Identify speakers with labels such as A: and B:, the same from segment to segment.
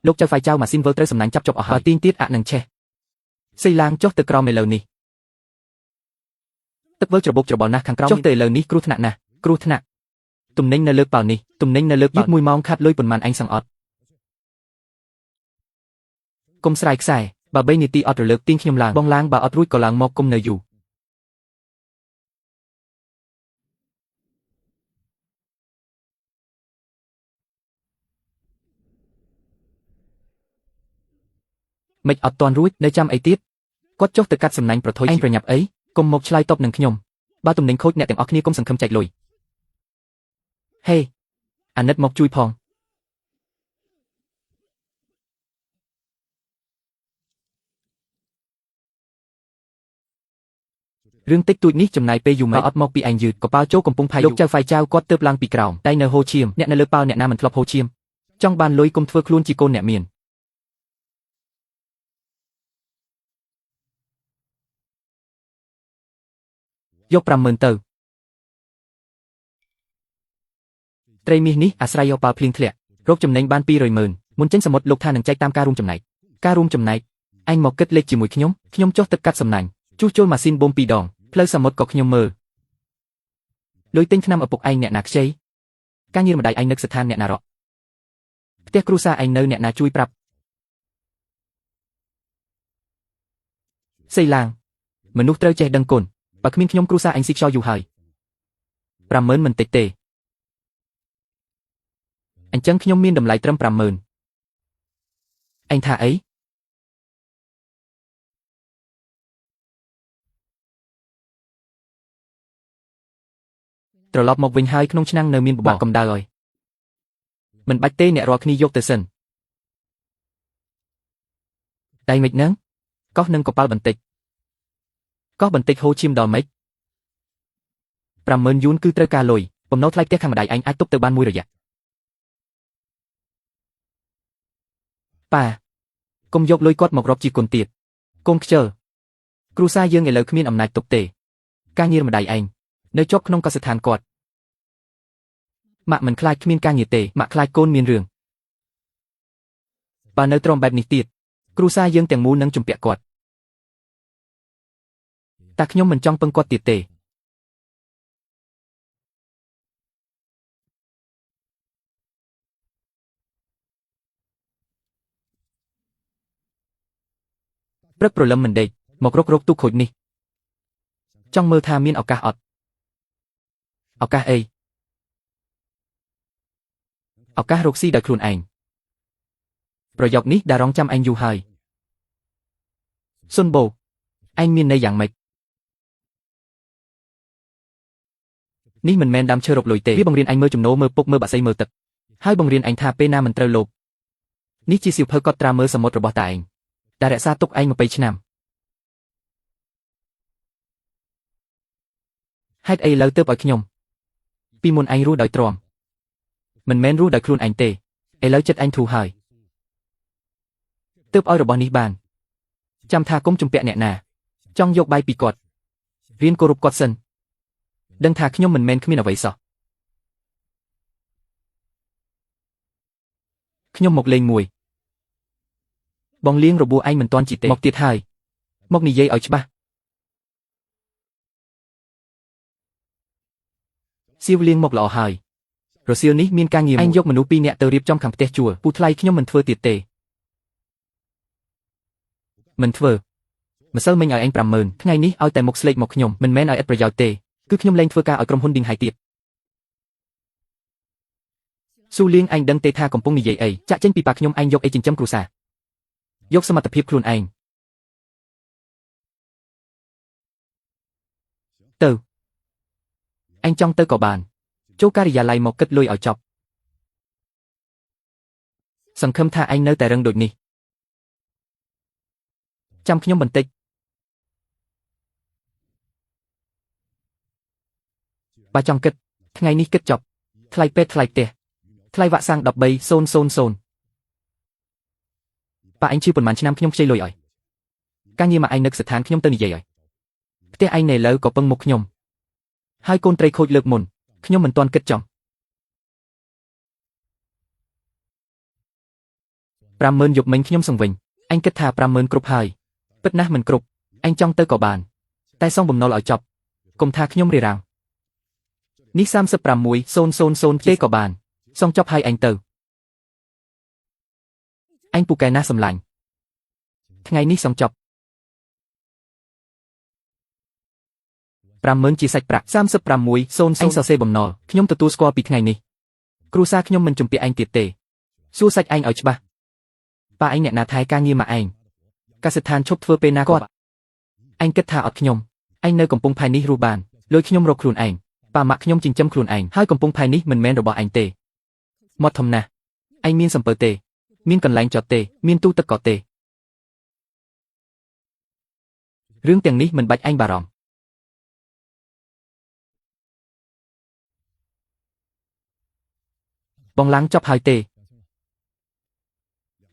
A: លោកចៅហ្វាយចៅម៉ាស៊ីនវិលត្រូវសំណាញ់ចាប់ជាប់អស់ហើយបើទាញទៀតអាក់នឹងឆេះសីឡាងចុះទៅក្រោមឥឡូវនេះទឹកវិលច្របូកច្របល់ណាស់ខាងក្រោមចុះទៅឥឡូវនេះគ្រោះថ្នាក់ណាស់គ្រោះថ្នាក់ទំនិញនៅលើប៉ាល់នេះទំនិញនៅលើយឺត1ម៉ោងខាត់លុយប៉ុន្មានអញសង្អត់កុំស្រាយខ្សែបើ3នាទីអត់រលើកទាញខ្ញុំឡើងបងឡើងបើអត់រួចក៏ឡើងមកគុំនៅយូរមិនអត់ទាន់រួចនៅចាំអីទៀតគាត់ចុះទៅកាត់សំណាញ់ប្រថុយឯងប្រញាប់អីកុំមកឆ្លើយតបនឹងខ្ញុំបើទំនិញខូចអ្នកទាំងអស់គ្នាកុំសង្ឃឹមចែកលុយហេអាណិតមកជួយផងរឿងតិចតួចនេះចំណាយពេលយូរម៉េចអត់មកពីឯងយឺតកប៉ាល់ចូលកំពង់ផែលោកចៅហ្វាយចៅគាត់ទើបឡើងពីក្រោមតែនៅហូឈាមអ្នកនៅលើប៉ាល់អ្នកណាមិនធ្លាប់ហូឈាមចង់បានលុយកុំធ្វើខ្លួនជាកូនអ្នកមានយក50000ទៅត្រីមាសនេះអាស្រ័យយកប៉ាល់ភ្លៀងធ្លាក់រកចំណេញបាន200,000មុនចេញសមុទ្រលោកថានឹងចែកតាមការរួមចំណែកការរួមចំណែកឯងមកគិតលេខជាមួយខ្ញុំខ្ញុំចុះទឹកកាត់សំណាញ់ជួសជុលម៉ាស៊ីនបូម2ដងផ្លូវសមុទ្រក៏ខ្ញុំមើលលុយទិញថ្នាំឪពុកឯងអ្នកណាខ្ចីការងារម្ដាយឯងនឹកស្ថានអ្នកណារកផ្ទះគ្រួសារឯងនៅអ្នកណាជួយប្រាប់សីឡាងមនុស្សត្រូវចេះដឹងគុណបើគ្មានខ្ញុំគ្រួសារឯងស៊ីខ្យល់យូរហើយ50000មិនតិចទេអញ្ចឹងខ្ញុំមានតម្លៃត្រឹម50000ឯងថាអីត្រឡប់មកវិញហើយក្នុងឆ្នាំងនៅមានបបរកម្ដៅហើយមិនបាច់ទេអ្នករាល់គ្នាយកទៅសិនដៃមិននឹងកោះនឹងកប៉ាល់បន្តិចកោះបន្តិចហូរឈាមដល់ម៉េច50000យួនគឺត្រូវការលុយបំណុលថ្លៃផ្ទះខាងម្ដាយឯងអាចទប់ទៅបានមួយរយៈប៉ាកុំយកលុយគាត់មករកជាគុណទៀតកូនខ្ជិលគ្រួសារយើងឥឡូវគ្មានអំណាចទប់ទេការងារម្ដាយឯងនៅជាប់ក្នុងកសិដ្ឋានគាត់ម៉ាក់មិនខ្លាចគ្មានការងារទេម៉ាក់ខ្លាចកូនមានរឿងបើនៅត្រង់បែបនេះទៀតគ្រួសារយើងទាំងមូលនឹងជំពាក់គាត់តែខ្ញុំមិនចង់ពឹងគាត់ទៀតទេព្រឹកព្រលឹមមិនដេកមករកទូខូចនេះចង់មើលថាមានឱកាសអត់ឱកាសអីឱកាសរកស៊ីដោយខ្លួនឯងប្រយោគនេះដែលរងចាំឯងយូរហើយសុនបូឯងមានន័យយ៉ាងម៉េចនេះមិនមែនដើមឈើរកលុយទេវាបង្រៀនឯងមើលចំណូលមើលពុកមើលបាក់សីមើលទឹកហើយបង្រៀនឯងថាពេលណាមិនត្រូវលោភនេះជាសៀវភៅកត់ត្រាមើលសមុទ្ររបស់តាឯងដែលរក្សាទុកឯង20ឆ្នាំហេតុអីឥឡូវទើបឲ្យខ្ញុំពីមុនឯងរស់ដោយទ្រាំមិនមែនរស់ដោយខ្លួនឯងទេឥឡូវចិត្តឯងធូរហើយទើបឲ្យរបស់នេះបានចាំថាគុំជំពាក់អ្នកណាចង់យកបាយពីគាត់រៀនគោរពគាត់សិនដឹងថាខ្ញុំមិនមែនគ្មានអ្វីសោះខ្ញុំមកលេងមួយបងលៀងរបួសឯងមិនទាន់ជីទេមកទៀតហើយមកនិយាយឲ្យច្បាស់សៀវលៀងមកល្អហើយរសៀលនេះមានការងារឯងយកមនុស្ស2នាក់ទៅរៀបចំខាងផ្ទះជួលពូថ្លៃខ្ញុំមិនធ្វើទៀតទេមិនធ្វើម្សិលមិញឲ្យឯង50000ថ្ងៃនេះឲ្យតែមុខស្លេកមកខ្ញុំមិនមែនឲ្យឥតប្រយោជន៍ទេគឺខ្ញុំលែងធ្វើការឲ្យក្រុមហ៊ុនឌីងហៃទៀតស៊ូលៀងឯងដឹងទេថាកំពុងនិយាយអីចាក់ចេញពីប៉ាខ្ញុំឯងយកអីចិញ្ចឹមគ្រួសារយកសមត្ថភាពខ្លួនឯងទៅឯងចង់ទៅក៏បានចូលការិយាល័យមកគិតលុយឲ្យចប់សង្ឃឹមថាឯងនៅតែរឹងដូចនេះចាំខ្ញុំបន្តិចបើចង់គិតថ្ងៃនេះគិតចប់ថ្លៃពេទ្យថ្លៃផ្ទះថ្លៃវ៉ាក់សាំង13000ប៉ាឯងឈឺប៉ុន្មានឆ្នាំខ្ញុំខ្ចីលុយឲ្យការងារមកឯងនឹកស្ថានខ្ញុំទៅនិយាយឲ្យផ្ទះឯងនៅលើក៏ពឹងមុខខ្ញុំហើយកូនត្រីខូចលើកមុនខ្ញុំមិនទាន់គិតចំ 50000យប់មិញខ្ញុំសង្វិញអញគិតថា50000គ្រប់ហើយពិតណាស់មិនគ្រប់អញចង់ទៅក៏បានតែសងបំណុលឲ្យចប់កុំថាខ្ញុំរារាំងនេះ36000ទេក៏បានសងចប់ហើយអញទៅអញពូកែណាស់សម្លាញ់ថ្ងៃនេះសងចប់50000ជាសាច់ប្រាក់3600អញសរសេរបំណុលខ្ញុំទទួលស្គាល់ពីថ្ងៃនេះគ្រួសារខ្ញុំមិនជំពាក់ឯងទៀតទេសួរសាច់ឯងឲ្យច្បាស់ប៉ាឯងអ្នកណាថែការងារមកឯងកសិដ្ឋានឈប់ធ្វើពេលណាគាត់ឯងគិតថាអត់ខ្ញុំឯងនៅកំពង់ផែនេះរស់បានលុយខ្ញុំរកខ្លួនឯងប៉ាម៉ាក់ខ្ញុំចិញ្ចឹមខ្លួនឯងហើយកំពង់ផែនេះមិនមែនរបស់ឯងទេមាត់ធំណាស់ឯងមានសំពើទេមានកន្លែងចតទេមានទូទឹកក៏ទេរឿងទាំងនេះមិនបាច់ឯងបារម្ភបងឡាំងចប់ហើយទេ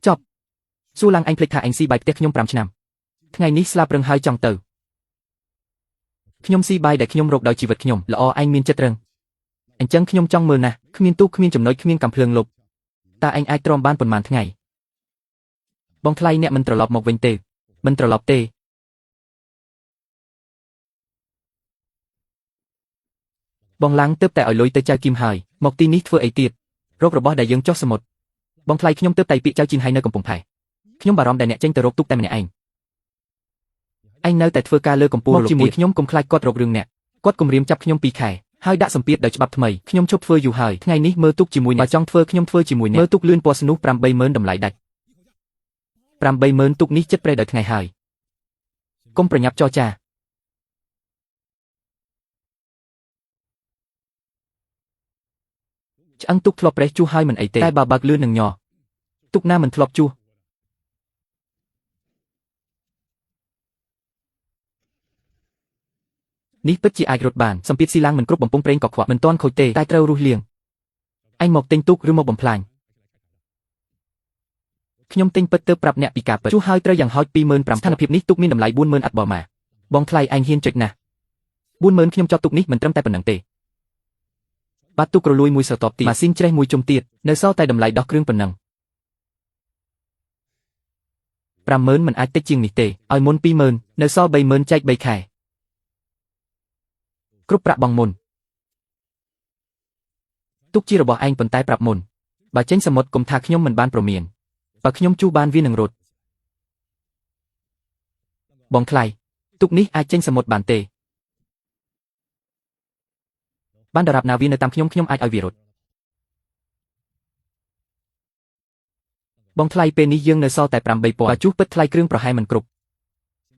A: ចប់សួរឡាំងឯងភ្លេចថាឯងស៊ីបាយផ្ទះខ្ញុំ5ឆ្នាំថ្ងៃនេះស្លាប់រឹងហើយចង់ទៅខ្ញុំស៊ីបាយដែលខ្ញុំរកដោយជីវិតខ្ញុំល្អឯងមានចិត្តរឹងអញ្ចឹងខ្ញុំចង់មើលណាស់គ្មានទូគ្មានចំណុចគ្មានកំភ្លើងលុបតើឯងអាចទ្រាំបានប៉ុន្មានថ្ងៃបងថ្លៃអ្នកមិនត្រឡប់មកវិញទេមិនត្រឡប់ទេបងឡាំងទើបតែឲ្យលុយទៅចៅគីមហើយមកទីនេះធ្វើអីទៀតរករបស់ដែលយើងចោះសមុទ្របងថ្លៃខ្ញុំទើបតែពាក្យចៅជីនហើយនៅកំពង់ផែខ្ញុំបារម្ភដែលអ្នកចេញទៅរកទូកតែម្នាក់ឯងឯងនៅតែធ្វើការលើកំពូលមកជាមួយខ្ញុំកុំខ្លាចគាត់រករឿងអ្នកគាត់គំរាមចាប់ខ្ញុំ2ខែហើយដាក់សម្ពាធដោយច្បាប់ថ្មីខ្ញុំឈប់ធ្វើយូរហើយថ្ងៃនេះមើលទូកជាមួយអ្នកបើចង់ធ្វើខ្ញុំធ្វើជាមួយអ្នកមើលទូកលឿនពណ៌ស្នុះ80000តម្លៃដាច់80000ទូកនេះចិត្តប្រេះដោយថ្ងៃហើយកុំប្រញាប់ចរចាឆ្អឹងទូកធ្លាប់ប្រេះជួសហើយមិនអីទេតែបើបើកលឿននឹងញ័រទូកណាមិនធ្លាប់ជួសនេះពិតជាអាចរត់បានសម្ពាធស៊ីឡាំងមិនគ្រប់បំពង់ប្រេងក៏ខ្វក់មិនទាន់ខូចទេតែត្រូវរុះលាងឯងមកទិញទូកឬមកបំផ្លាញខ្ញុំទិញពិតទើបប្រាប់អ្នកពីការពិតជួសហើយត្រូវយ៉ាងហោច25000ស្ថានភាពនេះទូកមានតម្លៃ40000អត់បម៉ាបងថ្លៃឯងហ៊ានចុចណាស់40000ខ្ញុំចតទូកនេះមិនត្រឹមតែប៉ុណ្្នឹងទេបាត់ទូក្រលួយមួយស្រទាប់ទៀតម៉ាស៊ីនច្រេះមួយជុំទៀតនៅសល់តែតម្លៃដោះគ្រឿងប៉ុណ្ណឹង50000មិនអាចតិចជាងនេះទេឲ្យមុន20000នៅសល់30000ចែក3ខែគ្រប់ប្រាក់បងមុនទុកជារបស់ឯងប៉ុន្តែប្រាប់មុនបើចេញសមុទ្រកុំថាខ្ញុំមិនបានប្រមានបើខ្ញុំជួបានវានឹងរត់បងថ្លៃទុកនេះអាចចេញសមុទ្របានទេបានដរាបណាវានៅតាមខ្ញុំខ្ញុំអាចឲ្យវារត់បងថ្លៃពេលនេះយើងនៅសល់តែ8000បើជួសពិតថ្លៃគ្រឿងប្រហែលមិនគ្រប់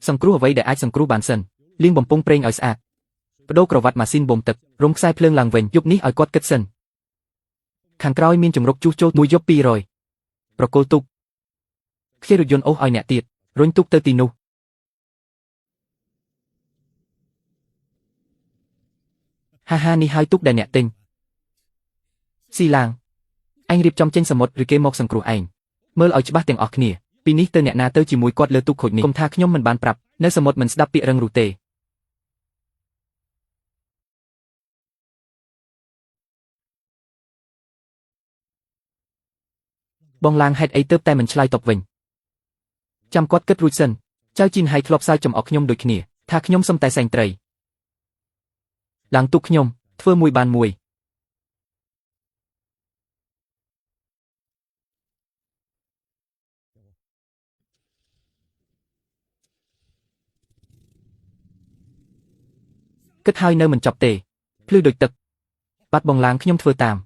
A: សង្គ្រោះអ្វីដែលអាចសង្គ្រោះបានសិនលាងបំពង់ប្រេងឲ្យស្អាតបដូរក្រវ៉ាត់ម៉ាស៊ីនបូមទឹករំខ្សែភ្លើងឡើងវិញយប់នេះឲ្យគាត់គិតសិនខាងក្រោយមានជំរុកជួសជុលមួយយប់200ប្រគល់ទូកខ្ចីរថយន្តអូសឲ្យអ្នកទៀតរុញទូកទៅទីនោះហាហានេះហើយទូកដែលអ្នកទិញស៊ីឡាងឯងរៀបចំចេញសមុទ្រឬគេមកសង្គ្រោះឯងមើលឲ្យច្បាស់ទាំងអស់គ្នាពីនេះទៅអ្នកណាទៅជាមួយគាត់លើទូកខូចនេះកុំថាខ្ញុំមិនបានប្រាប់នៅសមុទ្រមិនស្ដាប់ពាក្យរឹងរូសទេបងឡាងហេតុអីទើបតែមិនឆ្លើយតបវិញចាំគាត់គិតរួចសិនចៅជីនហៃធ្លាប់សើចចំអកខ្ញុំដូចគ្នាថាខ្ញុំសុំតែសែងត្រីឡើងទូកខ្ញុំធ្វើមួយបានមួយគិតហើយនៅមិនចប់ទេភ្លឺដូចទឹកបាត់បងឡាងខ្ញុំធ្វើតាម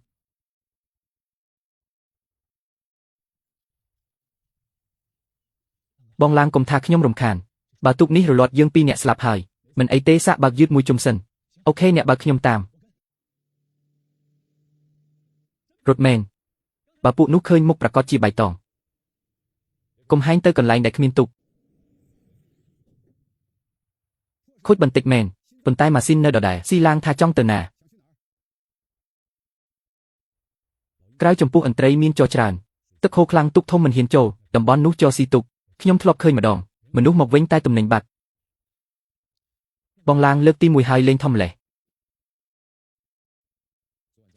A: បងឡាងកុំថាខ្ញុំរំខានបើទូកនេះរលាត់យើងពីរអ្នកស្លាប់ហើយមិនអីទេសាកបើកយឺតមួយជុំសិនអូខេអ្នកបើកខ្ញុំតាមរត់មែនបើពួកនោះឃើញមុខប្រកាសជាបៃតងកុំហែងទៅកន្លែងដែលគ្មានទូកខូចបន្តិចមែនប៉ុន្តែម៉ាស៊ីននៅដដែលស៊ីឡាងថាចង់ទៅណាក្រៅចំពោះអន្ត្រីមានចរច្រើនទឹកហូរខ្លាំងទូកធំមិនហ៊ានចូលតំបន់នោះចរស៊ីទូកខ្ញុំធ្លាប់ឃើញម្ដងមនុស្សមកវិញតែទំនិញបាត់បងឡាងលើកទី1ហើយលេងធំម្លេះ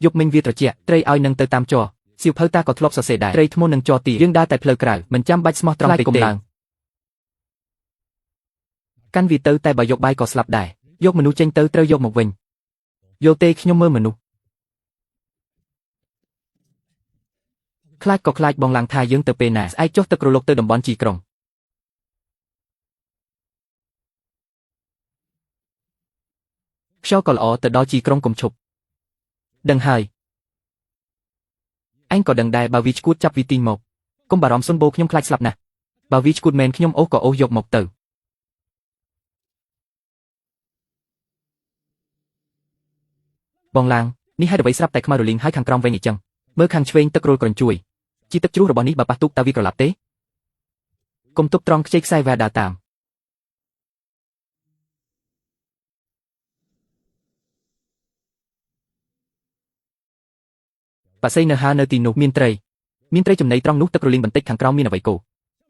A: យប់មិញវាត្រជាក់ត្រីឲ្យនឹងទៅតាមចរ សៀវភៅតាក៏ធ្លាប់សរសេរដែរត្រីធ្មន់នឹងចទាយើងដើរតែផ្លូវក្រៅមិនចាំបាច់ស្មោះត្រង់ពេកទេឡើងកាន់វាទៅតែបើយកបាយក៏ស្លាប់ដែរយកមនុស្សចេញទៅត្រូវយកមកវិញយល់ទេខ្ញុំមើលមនុស្សខ្លាចក៏ខ្លាចបងឡើងថាយើងទៅពេលណាស្អែកចុះទឹករលកទៅតំបន់ជីក្រុងខ្យល់ក៏ល្អទៅដល់ជីក្រុងកុំឈប់ដឹងហើយអញក៏ដឹងដែរបើវាឈួតចាប់វាទាញមកកុំបារម្ភសុនបូខ្ញុំខ្លាចស្លាប់ណាស់បើវាឈួតមែនខ្ញុំអូសក៏អូសយកមកទៅបងឡាងនេះហេតុអ្វីស្រាប់តែខ្មៅរលីងហើយខាងក្រោមវិញអញ្ចឹងមើលខាងឆ្វេងទឹករលក្រញ្ជួយជីទឹកជ្រោះរបស់នេះបើប៉ះទូកតើវាក្រឡាប់ទេកុំទប់ត្រង់ខ្ចីខ្សែវ៉ាដើរតាមបាសីនៅហានៅទីនោះមានត្រីមានត្រីចំណីត្រង់នោះទឹករលីងបន្តិចខាងក្រោមមានអ្វីគោ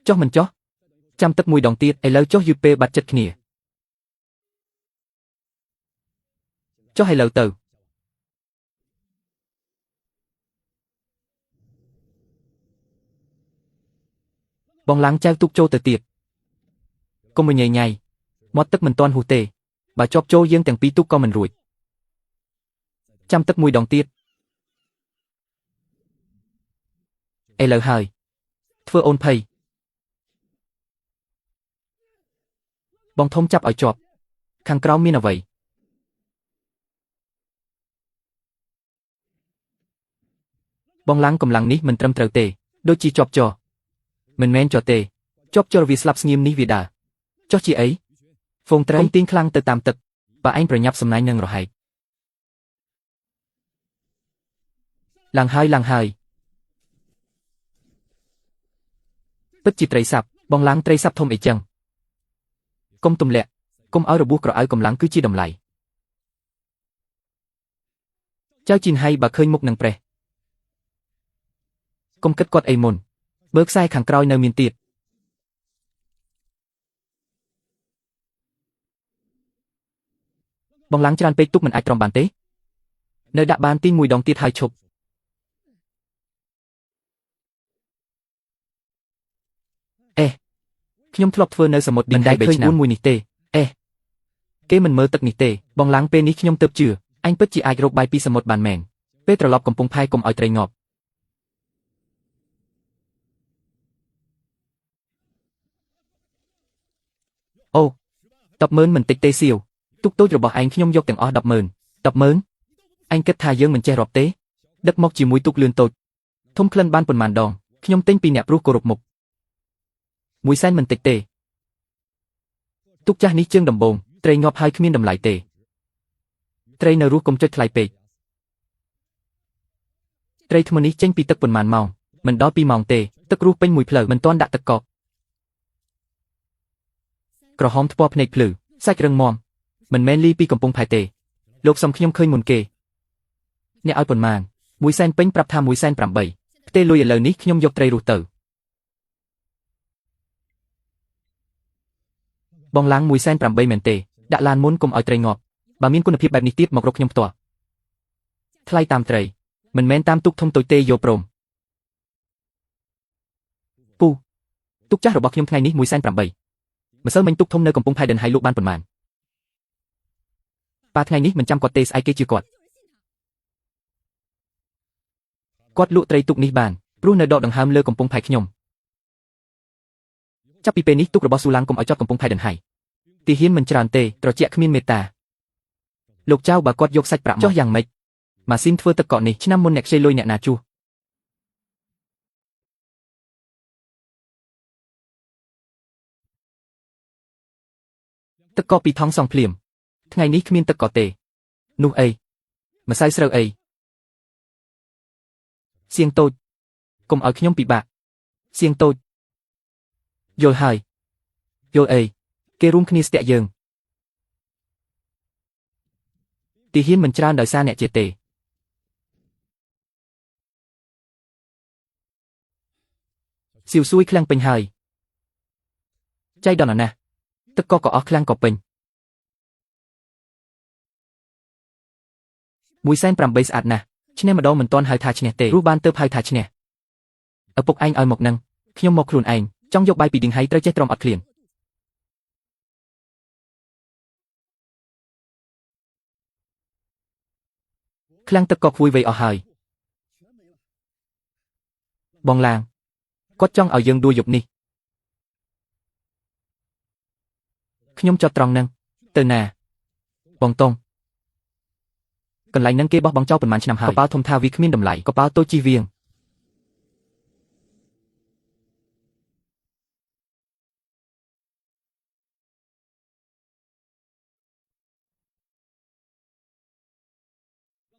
A: ចុះមិនចុះចាំទឹកមួយដងទៀតឥឡូវចុះយឺតពេលបាត់ចិត្តគ្នាចុះឥឡូវទៅបងឡាងចែវទូកចូលទៅទៀតកុំញ៉ៃញ៉ៃមាត់ទឹកមិនទាន់ហួសទេបើជាប់ចូលយើងទាំងពីរទូកក៏មិនរួចចាំទឹកមួយដងទៀតឥឡូវហើយធ្វើអូនភ័យបងធំចាប់ឲ្យជាប់ខាងក្រោមមានអ្វីបងឡាងកម្លាំងនេះមិនត្រឹមត្រូវទេដូចជាជាប់ចោមិនមែនចោទេជាប់ចោវាស្លាប់ស្ងៀមនេះវាដើរចោះជាអីហ្វូងត្រីទាញខ្លាំងទៅតាមទឹកបើឯងប្រញាប់សំណាញ់នឹងរហែកឡើងហើយឡើងហើយពិតជាត្រីសាប់បងឡាងត្រីសាប់ធំអីចឹងកុំទម្លាក់កុំឲ្យរបួសក្រអៅកម្លាំងគឺជាតម្លៃចៅជីនហៃបើឃើញមុខនឹងប្រេះកុំគិតគាត់អីមុនមើលខ្សែខាងក្រោយនៅមានទៀតបងឡាងច្រើនពេកទុកមិនអាចទ្រាំបានទេនៅដាក់បានទីមួយដងទៀតហើយឈប់អេខ្ញុំធ្លាប់ធ្វើនៅសមុទ្រមិនដែលឃើញ4មួយនេះទេអេគេមិនមើលទឹកនេះទេបងឡាងពេលនេះខ្ញុំទើបជឿអញពិតជាអាចរកបាយពីសមុទ្របានមែនពេលត្រឡប់កំពង់ផែកុំឲ្យត្រីងាប់អូ100000មិនតិចទេសៀវទូកតូចរបស់ឯងខ្ញុំយកទាំងអស់100000 100000ឯងគិតថាយើងមិនចេះរាប់ទេដឹកមកជាមួយទូកលឿនតូចធំក្លិនបានប៉ុន្មានដងខ្ញុំទិញពីអ្នកព្រោះគោរពមុខ1សែនមិនតិចទេទូកចាស់នេះជើងដំបងត្រីងាប់ហើយគ្មានតម្លៃទេត្រីនៅរស់កុំចុចថ្លៃពេកត្រីថ្មនេះចេញពីទឹកប៉ុន្មានម៉ោងមិនដល់2ម៉ោងទេទឹករស់ពេញមួយផ្លូវមិនទាន់ដាក់ទឹកកកក្រហមថ្ពាល់ភ្នែកភ្លឺសាច់រឹងមាំមិនមែនលីពីកំពង់ផែទេលោកសុំខ្ញុំឃើញមុនគេអ្នកឲ្យប៉ុន្មាន1សែនពេញប្រាប់ថា1.8ផ្ទេលុយឥឡូវនេះខ្ញុំយកត្រីរស់ទៅបងឡាង1.8មែនទេដាក់ឡានមុនកុំឲ្យត្រីងាប់បើមានគុណភាពបែបនេះទៀតមករកខ្ញុំផ្ទាល់ថ្លៃតាមត្រីមិនមែនតាមទូកធំតូចទេយកព្រមពូទូកចាស់របស់ខ្ញុំថ្ងៃនេះ1.8ម្សិលមិញទូកធំនៅកំពង់ផែដិនហៃលក់បានប៉ុន្មានប៉ាថ្ងៃនេះមិនចាំគាត់ទេស្អែកគេជឿគាត់គាត់លក់ត្រីទូកនេះបានព្រោះនៅដកដង្ហើមលើកំពង់ផែខ្ញុំចាប់ពីពេលនេះទូករបស់ស៊ូឡាងកុំឲ្យចតកំពង់ផែដិនហៃទីហ៊ានមិនច្រើនទេត្រជាក់គ្មានមេត្តាលោកចៅបើគាត់យកសាច់ប្រាក់ចុះយ៉ាងម៉េចម៉ាស៊ីនធ្វើទឹកកកនេះឆ្នាំមុនអ្នកខ្ចីលុយអ្នកណាជួសទឹកកកពីថងសងភ្លាមថ្ងៃនេះគ្មានទឹកកកទេនោះអីម្សៅស្រូវអីសៀងតូចកុំឲ្យខ្ញុំពិបាកសៀងតូចយល់ហើយយល់អីគេរួមគ្នាស្ទាក់យើងទីហ៊ានមិនច្រើនដោយសារអ្នកជាទេសៀវសួយខ្លាំងពេញហើយចៃដន្យណាស់ទឹកកកក៏អស់ខ្លាំងក៏ពេញ1.8ស្អាតណាស់ ឈ្នះម្ដងមិនទាន់ហៅថាឈ្នះទេរស់បានទើបហៅថាឈ្នះឪពុកឯងឲ្យមកនឹងខ្ញុំមកខ្លួនឯងចង់យកបាយពីឌីងហៃត្រូវចេះទ្រាំអត់ឃ្លាន ឃ្លាំងទឹកក៏ខ្វួយវៃអស់ហើយបងឡាងគាត់ចង់ឲ្យយើងដួលយប់នេះខ្ញុំចតត្រង់នឹងទៅណាបងតុងកន្លែងនឹងគេបោះបង់ចោលប៉ុន្មានឆ្នាំហើយកប៉ាល់ធំថាវាគ្មានតម្លៃកប៉ាល់តូចជិះវៀង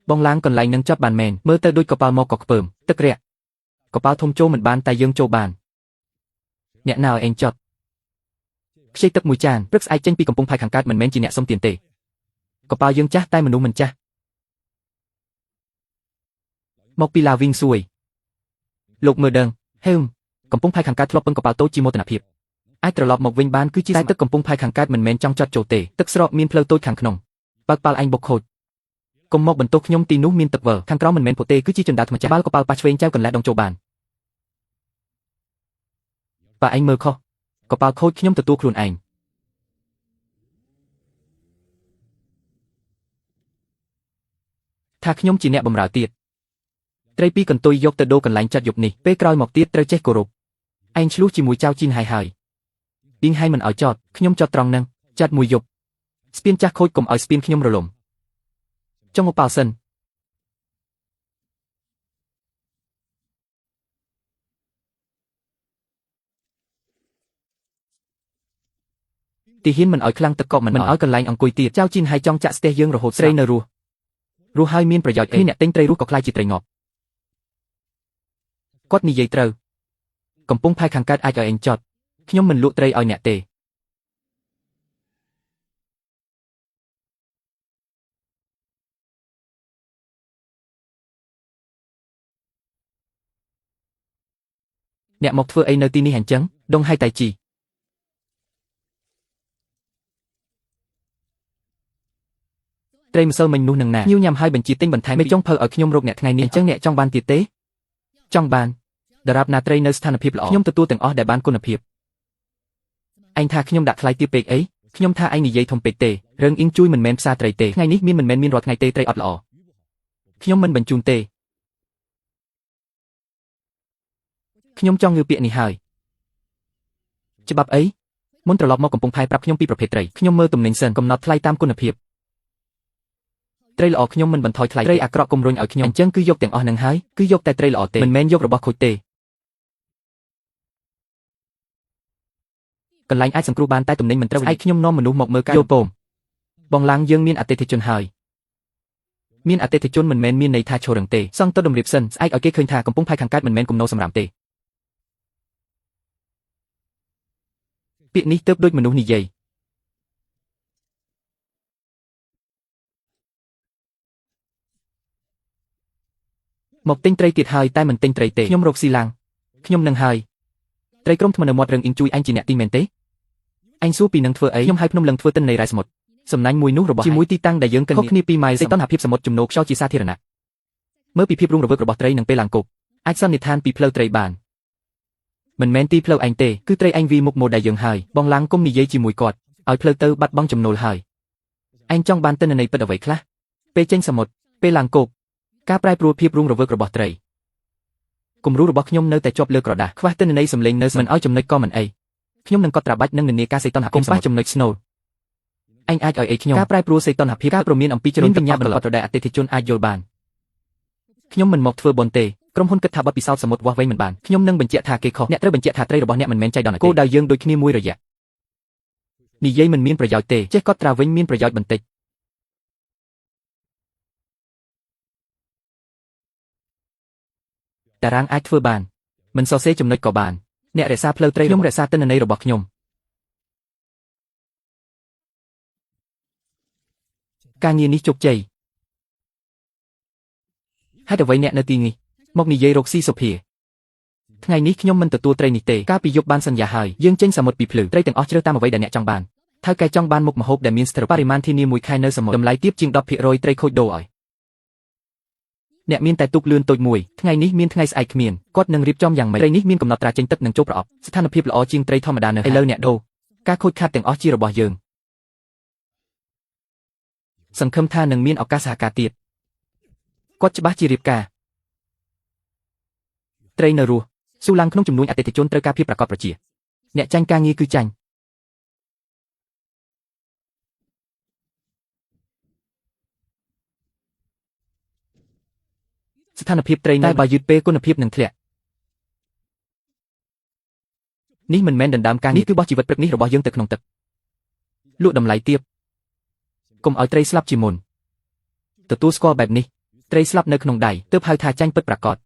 A: បងឡាងកន្លែងនឹងចតបានមែនមើលទៅដូចកប៉ាល់មកក៏ខ្ពើមទឹករះកប៉ាល់ធំចូលមិនបានតែយើងចូលបានអ្នកណាឲ្យឯងចតខ្ចីទឹកមួយចានព្រឹកស្អែកចេញពីកំពង់ផែខាងកើតមិនមែនជាអ្នកសុំទានទេកប៉ាល់យើងចាស់តែមនុស្សមិនចាស់មកពីឡាវីងសួយលោកមើលដឹងហេមកំពង់ផែខាងកើតធ្លាប់ពឹងកប៉ាល់តូចជាមោទនភាពអាចត្រឡប់មកវិញបានគឺជាតែទឹកកំពង់ផែខាងកើតមិនមែនចង់ចត់ចូលទេទឹកស្រកមានផ្លូវតូចខាងក្នុងបើកប៉ាល់ឯងបុកខូចកុំមកបន្ទោសខ្ញុំទីនោះមានទឹកវិលខាងក្រោមមិនមែនពោទេគឺជាជណ្ដើរថ្មចាស់បាល់កប៉ាល់ប៉ះឆ្វេងចែវកន្លះដងចូលបានបើឯងមើលខុសកប៉ាល់ខូចខ្ញុំទទួលខ្លួនឯងថាខ្ញុំជាអ្នកបម្រើទៀតត្រីពីកន្ទុយយកទៅដូរកន្លែងចាត់យប់នេះពេលក្រោយមកទៀតត្រូវចេះគោរពឯងឆ្លោះជាមួយចៅជីនហើយហើយឌីងហើយមិនឲ្យចតខ្ញុំចតត្រង់នឹងចាត់មួយយប់ស្ពានចាស់ខូចកុំឲ្យស្ពានខ្ញុំរលំចុងប៉ាល់សិនទីហ៊ានមិនឲ្យខ្លាំងទឹកកកមិនឲ្យកន្លែងអង្គុយទៀតចៅជីនហើយចង់ចាក់ស្ទះយើងរហូតត្រីនៅរស់រស់ហើយមានប្រយោជន៍អីអ្នកទិញត្រីរស់ក៏ខ្លាចជាត្រីងាប់គាត់និយាយត្រូវកំពង់ផែខាងកើតអាចឲ្យឯងចត់ខ្ញុំមិនលក់ត្រីឲ្យអ្នកទេអ្នកមកធ្វើអីនៅទីនេះអញ្ចឹងដងហើយតៃជីត្រីម្សិលមិញនោះនឹងណាញៀវញ៉ាំហើយបញ្ជាទិញបន្ថែមមិនចង់ភៅឲ្យខ្ញុំរកអ្នកថ្ងៃនេះអញ្ចឹងអ្នកចង់បានទៀតទេចង់បានដរាបណាត្រីនៅស្ថានភាពល្អខ្ញុំទទួលទាំងអស់ដែលបានគុណភាពឯងថាខ្ញុំដាក់ថ្លៃទាបពេកអីខ្ញុំថាឯងនិយាយធំពេកទេរឿងអ៊ីងជួយមិនមែនផ្សារត្រីទេថ្ងៃនេះមានមិនមែនមានរាល់ថ្ងៃទេត្រីអត់ល្អខ្ញុំមិនបញ្ជូនទេខ្ញុំចង់ងើពាក្យនេះហើយច្បាប់អីមុនត្រឡប់មកកំពង់ផែប្រាប់ខ្ញុំពីប្រភេទត្រីខ្ញុំមើលទំនិញសិនកំណត់ថ្លៃតាមគុណភាពត្រីល្អខ្ញុំមិនបន្ថយថ្លៃត្រីអាក្រក់កុំរុញឲ្យខ្ញុំអញ្ចឹងគឺយកទាំងអស់នឹងហើយគឺយកតែត្រីល្អទេមិនមែនយករបស់ខូចទេកន្លែងអាចសង្គ្រោះបានតែទំនិញមិនត្រូវឯងខ្ញុំនាំមនុស្សមកមើលការយោពងបងឡាងយើងមានអតិថិជនហើយមានអតិថិជនមិនមែនមានន័យថាឈររឹងទេសង់ទៅតម្រៀបសិនស្អែកឲ្យគេឃើញថាកំពង់ផែខាងកើតមិនមែនគំនរសម្រាមទេពាក្យនេះទើបដូចមនុស្សនិយាយមកទិញត្រីទៀតហើយតែមិនទិញត្រីទេខ្ញុំរកស៊ីឡាំងខ្ញុំនឹងហើយត្រីក្រុមថ្មនៅមាត់រឹងអ៊ីងជួយឯងជាអ្នកទិញមែនទេឯងសួរពីនឹងធ្វើអីខ្ញុំឲ្យភ្នំលឹងធ្វើទិន្នន័យរ៉ែសមុទ្រសំណាញ់មួយនោះរបស់ជាមួយទីតាំងដែលយើងកិនខុសគ្នា2ម៉ាយលសីតុណ្ហភាពសមុទ្រជំនោរខ្យល់ជាសាធារណៈមើលពីភាពរុងរវើករបស់ត្រីនិងពេលឡើងគោកអាចសន្និដ្ឋានពីផ្លូវត្រីបានមិនមែនទីផ្លូវឯងទេគឺត្រីឯងវីមុខម៉ូដែលយើងហើយបងឡាំងគុំនិយាយជាមួយគាត់ឲ្យផ្លូវទៅបាត់បង់ចំណូលហើយឯងចង់បានទិន្នន័យពិតអ្វីខ្លះពេលចេញសមុទ្រពេលឡើងគោកការប្រែប្រួលភាពរុងរវើករបស់ត្រីគំរូរបស់ខ្ញុំនៅតែជាប់លើក្រដាសខ្វះទិន្នន័យសម្លេងនៅមិនឲ្យចំណុចក៏មិនអីខ្ញុំនឹងកត់ត្រាបាច់និងនិន្នាការសីតុណ្ហភាពខ្វះចំណុចស្នូលឯងអាចឲ្យអីខ្ញុំការប្រែប្រួលសីតុណ្ហភាពការព្រមានអំពីចរន្តបញ្ញាបន្ទាត់ដែលអតិថិជនអាចយល់បានខ្ញុំមិនមកធ្វើបុណ្យទេក្រុមហ៊ុនគិតថាបទពិសោធន៍សមុទ្រវាស់វែងមិនបានខ្ញុំនឹងបញ្ជាក់ថាគេខុសអ្នកត្រូវបញ្ជាក់ថាត្រីរបស់អ្នកមិនមែនចៃដន្យទេគោលដៅយើងដូចគ្នាមួយរយៈនិយាយមិនមានប្រយោជន៍ទេចេះកត់ត្រាវិញមានប្រយោជន៍បន្តិចតារាងអាចធ្វើបានមិនសរសេរចំណុចក៏បានអ្នករក្សាផ្លូវត្រីខ្ញុំរក្សាទិន្នន័យរបស់ខ្ញុំការងារនេះជោគជ័យហេតុអ្វីអ្នកនៅទីនេះមកនិយាយរកស៊ីសុភាថ្ងៃនេះខ្ញុំមិនទទួលត្រីនេះទេកាលពីយប់បានសន្យាហើយយើងចេញសមុទ្រពីភ្លឺត្រីទាំងអស់ជ្រើសតាមអ្វីដែលអ្នកចង់បានថៅកែចង់បានមុខម្ហូបដែលមានស្ថិរបរិមាណធានាមួយខែនៅសមុទ្រតម្លៃទាបជាង 10% ត្រីខូចដូរឲ្យ អ្នកមានតែទូកលឿនតូចមួយថ្ងៃនេះមានថ្ងៃស្អែកគ្មានគាត់នឹងរៀបចំយ៉ាងម៉េចត្រីនេះមានកំណត់ត្រាចេញទឹកនិងចូលប្រអប់ស្ថានភាពល្អជាងត្រីធម្មតានៅឥឡូវអ្នកដូរការខូចខាតទាំងអស់ជារបស់យើងសង្ឃឹមថានឹងមានឱកាសសហការទៀតគាត់ច្បាស់ជារៀបការត្រីនៅរស់ស៊ូឡាំងក្នុងចំនួនអតិថិជនត្រូវការភាពប្រកបប្រជាអ្នកចាញ់ការងារគឺចាញ់ស្ថានភាពត្រីតែបើយឺតពេលគុណភាពនឹងធ្លាក់នេះមិនមែនដណ្ដើមការនេះគឺបោះជីវិតព្រឹកនេះរបស់យើងទៅក្នុងទឹកលក់តម្លៃទាបកុំឲ្យត្រីស្លាប់ជាមុនទទួលស្គាល់បែបនេះត្រីស្លាប់នៅក្នុងដៃទើបហៅថាចាញ់ពិតប្រាកដ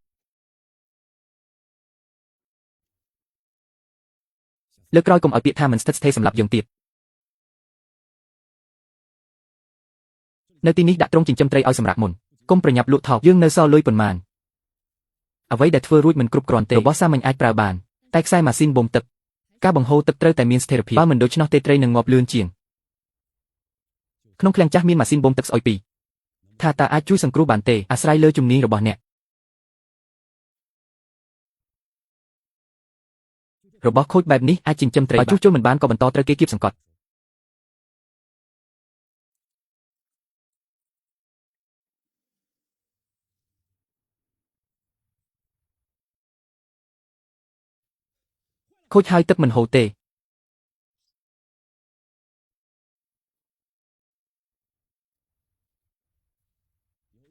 A: លើកក្រោយកុំឲ្យពាក្យថាមិនស្ថិតស្ថេរសម្រាប់យើងទៀតនៅទីនេះដាក់ត្រង់ចិញ្ចឹមត្រីឲ្យសម្រាប់មុនកុំប្រញាប់លក់ថោកយើងនៅសល់លុយប៉ុន្មានអ្វីដែលធ្វើរួចមិនគ្រប់គ្រាន់ទេរបស់សាមញ្ញអាចប្រើបានតែខ្សែម៉ាស៊ីនបូមទឹកការបង្ហូរទឹកត្រូវតែមានស្ថិរភាពបើមិនដូច្នោះទេត្រីនឹងងាប់លឿនជាងក្នុងឃ្លាំងចាស់មានម៉ាស៊ីនបូមទឹកស្អុយពីរថាតើអាចជួយសង្គ្រោះបានទេអាស្រ័យលើជំនាញរបស់អ្នករបស់ខូចបែបនេះអាចចិញ្ចឹមត្រីបើជួសជុលមិនបានក៏បន្តត្រូវគេគៀបសង្កត់ខូចហើយទឹកមិនហូរទេ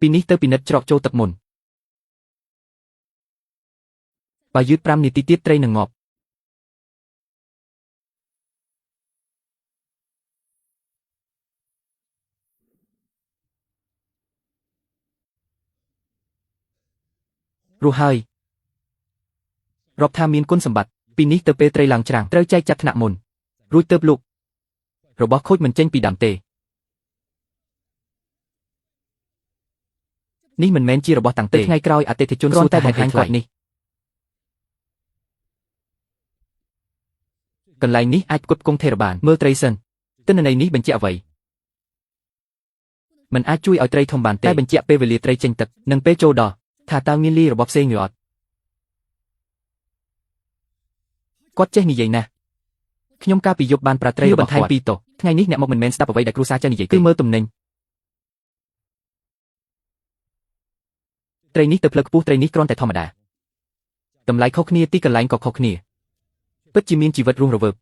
A: ពីនេះទៅពិនិត្យច្រកចូលទឹកមុនបើយឺត5នាទីទៀតត្រីនឹងងាប់រស់ហើយរាប់ថាមានគុណសម្បត្តិពីនេះទៅពេលត្រីឡើងច្រាំងត្រូវចែកចាត់ថ្នាក់មុនរួចទៅលក់របស់ខូចមិនចេញពីដើមទេនេះមិនមែនជារបស់តាំងទេថ្ងៃក្រោយអតិថិជនសួរតែបង្ហាញគាត់នេះកន្លែងនេះអាចផ្គត់ផ្គង់ថេរបានមើលត្រីសិនទិន្នន័យនេះបញ្ជាក់អ្វីមិនអាចជួយឲ្យត្រីធំបានទេតែបញ្ជាក់ពេលវេលាត្រីចេញទឹកនិងពេលចូលដល់ថាតើមានលីរបស់ផ្សេងឬអត់គាត់ចេះនិយាយណាស់ខ្ញុំកាលពីយប់បានប្រាត្រីរបស់គាត់បន្ថែមពីតោថ្ងៃនេះអ្នកមកមិនមែនស្ដាប់អ្វីដែលគ្រួសារចេះនិយាយគឺមើលទំនិញត្រីនេះទៅផ្លូវខ្ពស់ត្រីនេះគ្រាន់តែធម្មតាតម្លៃខុសគ្នាទីកន្លែងក៏ខុសគ្នាពិតជាមានជីវិតរស់រវើក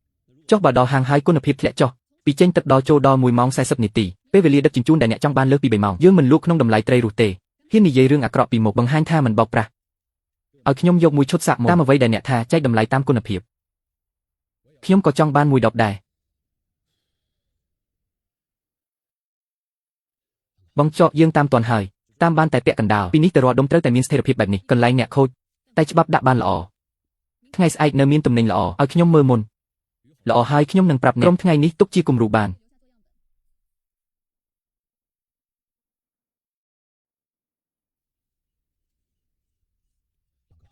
A: ចុះបើដល់ហាងហើយគុណភាពធ្លាក់ចុះពីចេញទឹកដល់ចូលដល់1ម៉ោង40នាទីពេលវេលាដឹកជញ្ជូនដែលអ្នកចង់បានលើសពី3ម៉ោងយើងមិនលក់ក្នុងតម្លៃត្រីរស់ទេហ៊ាននិយាយរឿងអាក្រក់ពីមុខបង្ហាញថាមិនបោកប្រាស់ឲ្យខ្ញុំយកមួយឈុតសាកមុនតាមអ្វីដែលអ្នកថាចែកតម្លៃតាមគុណភាពខ្ញុំក៏ចង់បានមួយដបដែរបងចកយើងតាមតាន់ហើយតាមបានតែពាក់កណ្ដាលពីនេះទៅរាល់ដុំត្រូវតែមានស្ថិរភាពបែបនេះកន្លែងអ្នកខូចតែច្បាប់ដាក់បានល្អថ្ងៃស្អែកនៅមានទំនិញល្អឲ្យខ្ញុំមើលមុនល្អហើយខ្ញុំនឹងប្រាប់អ្នកក្រុមថ្ងៃនេះទុកជាគំរូបាន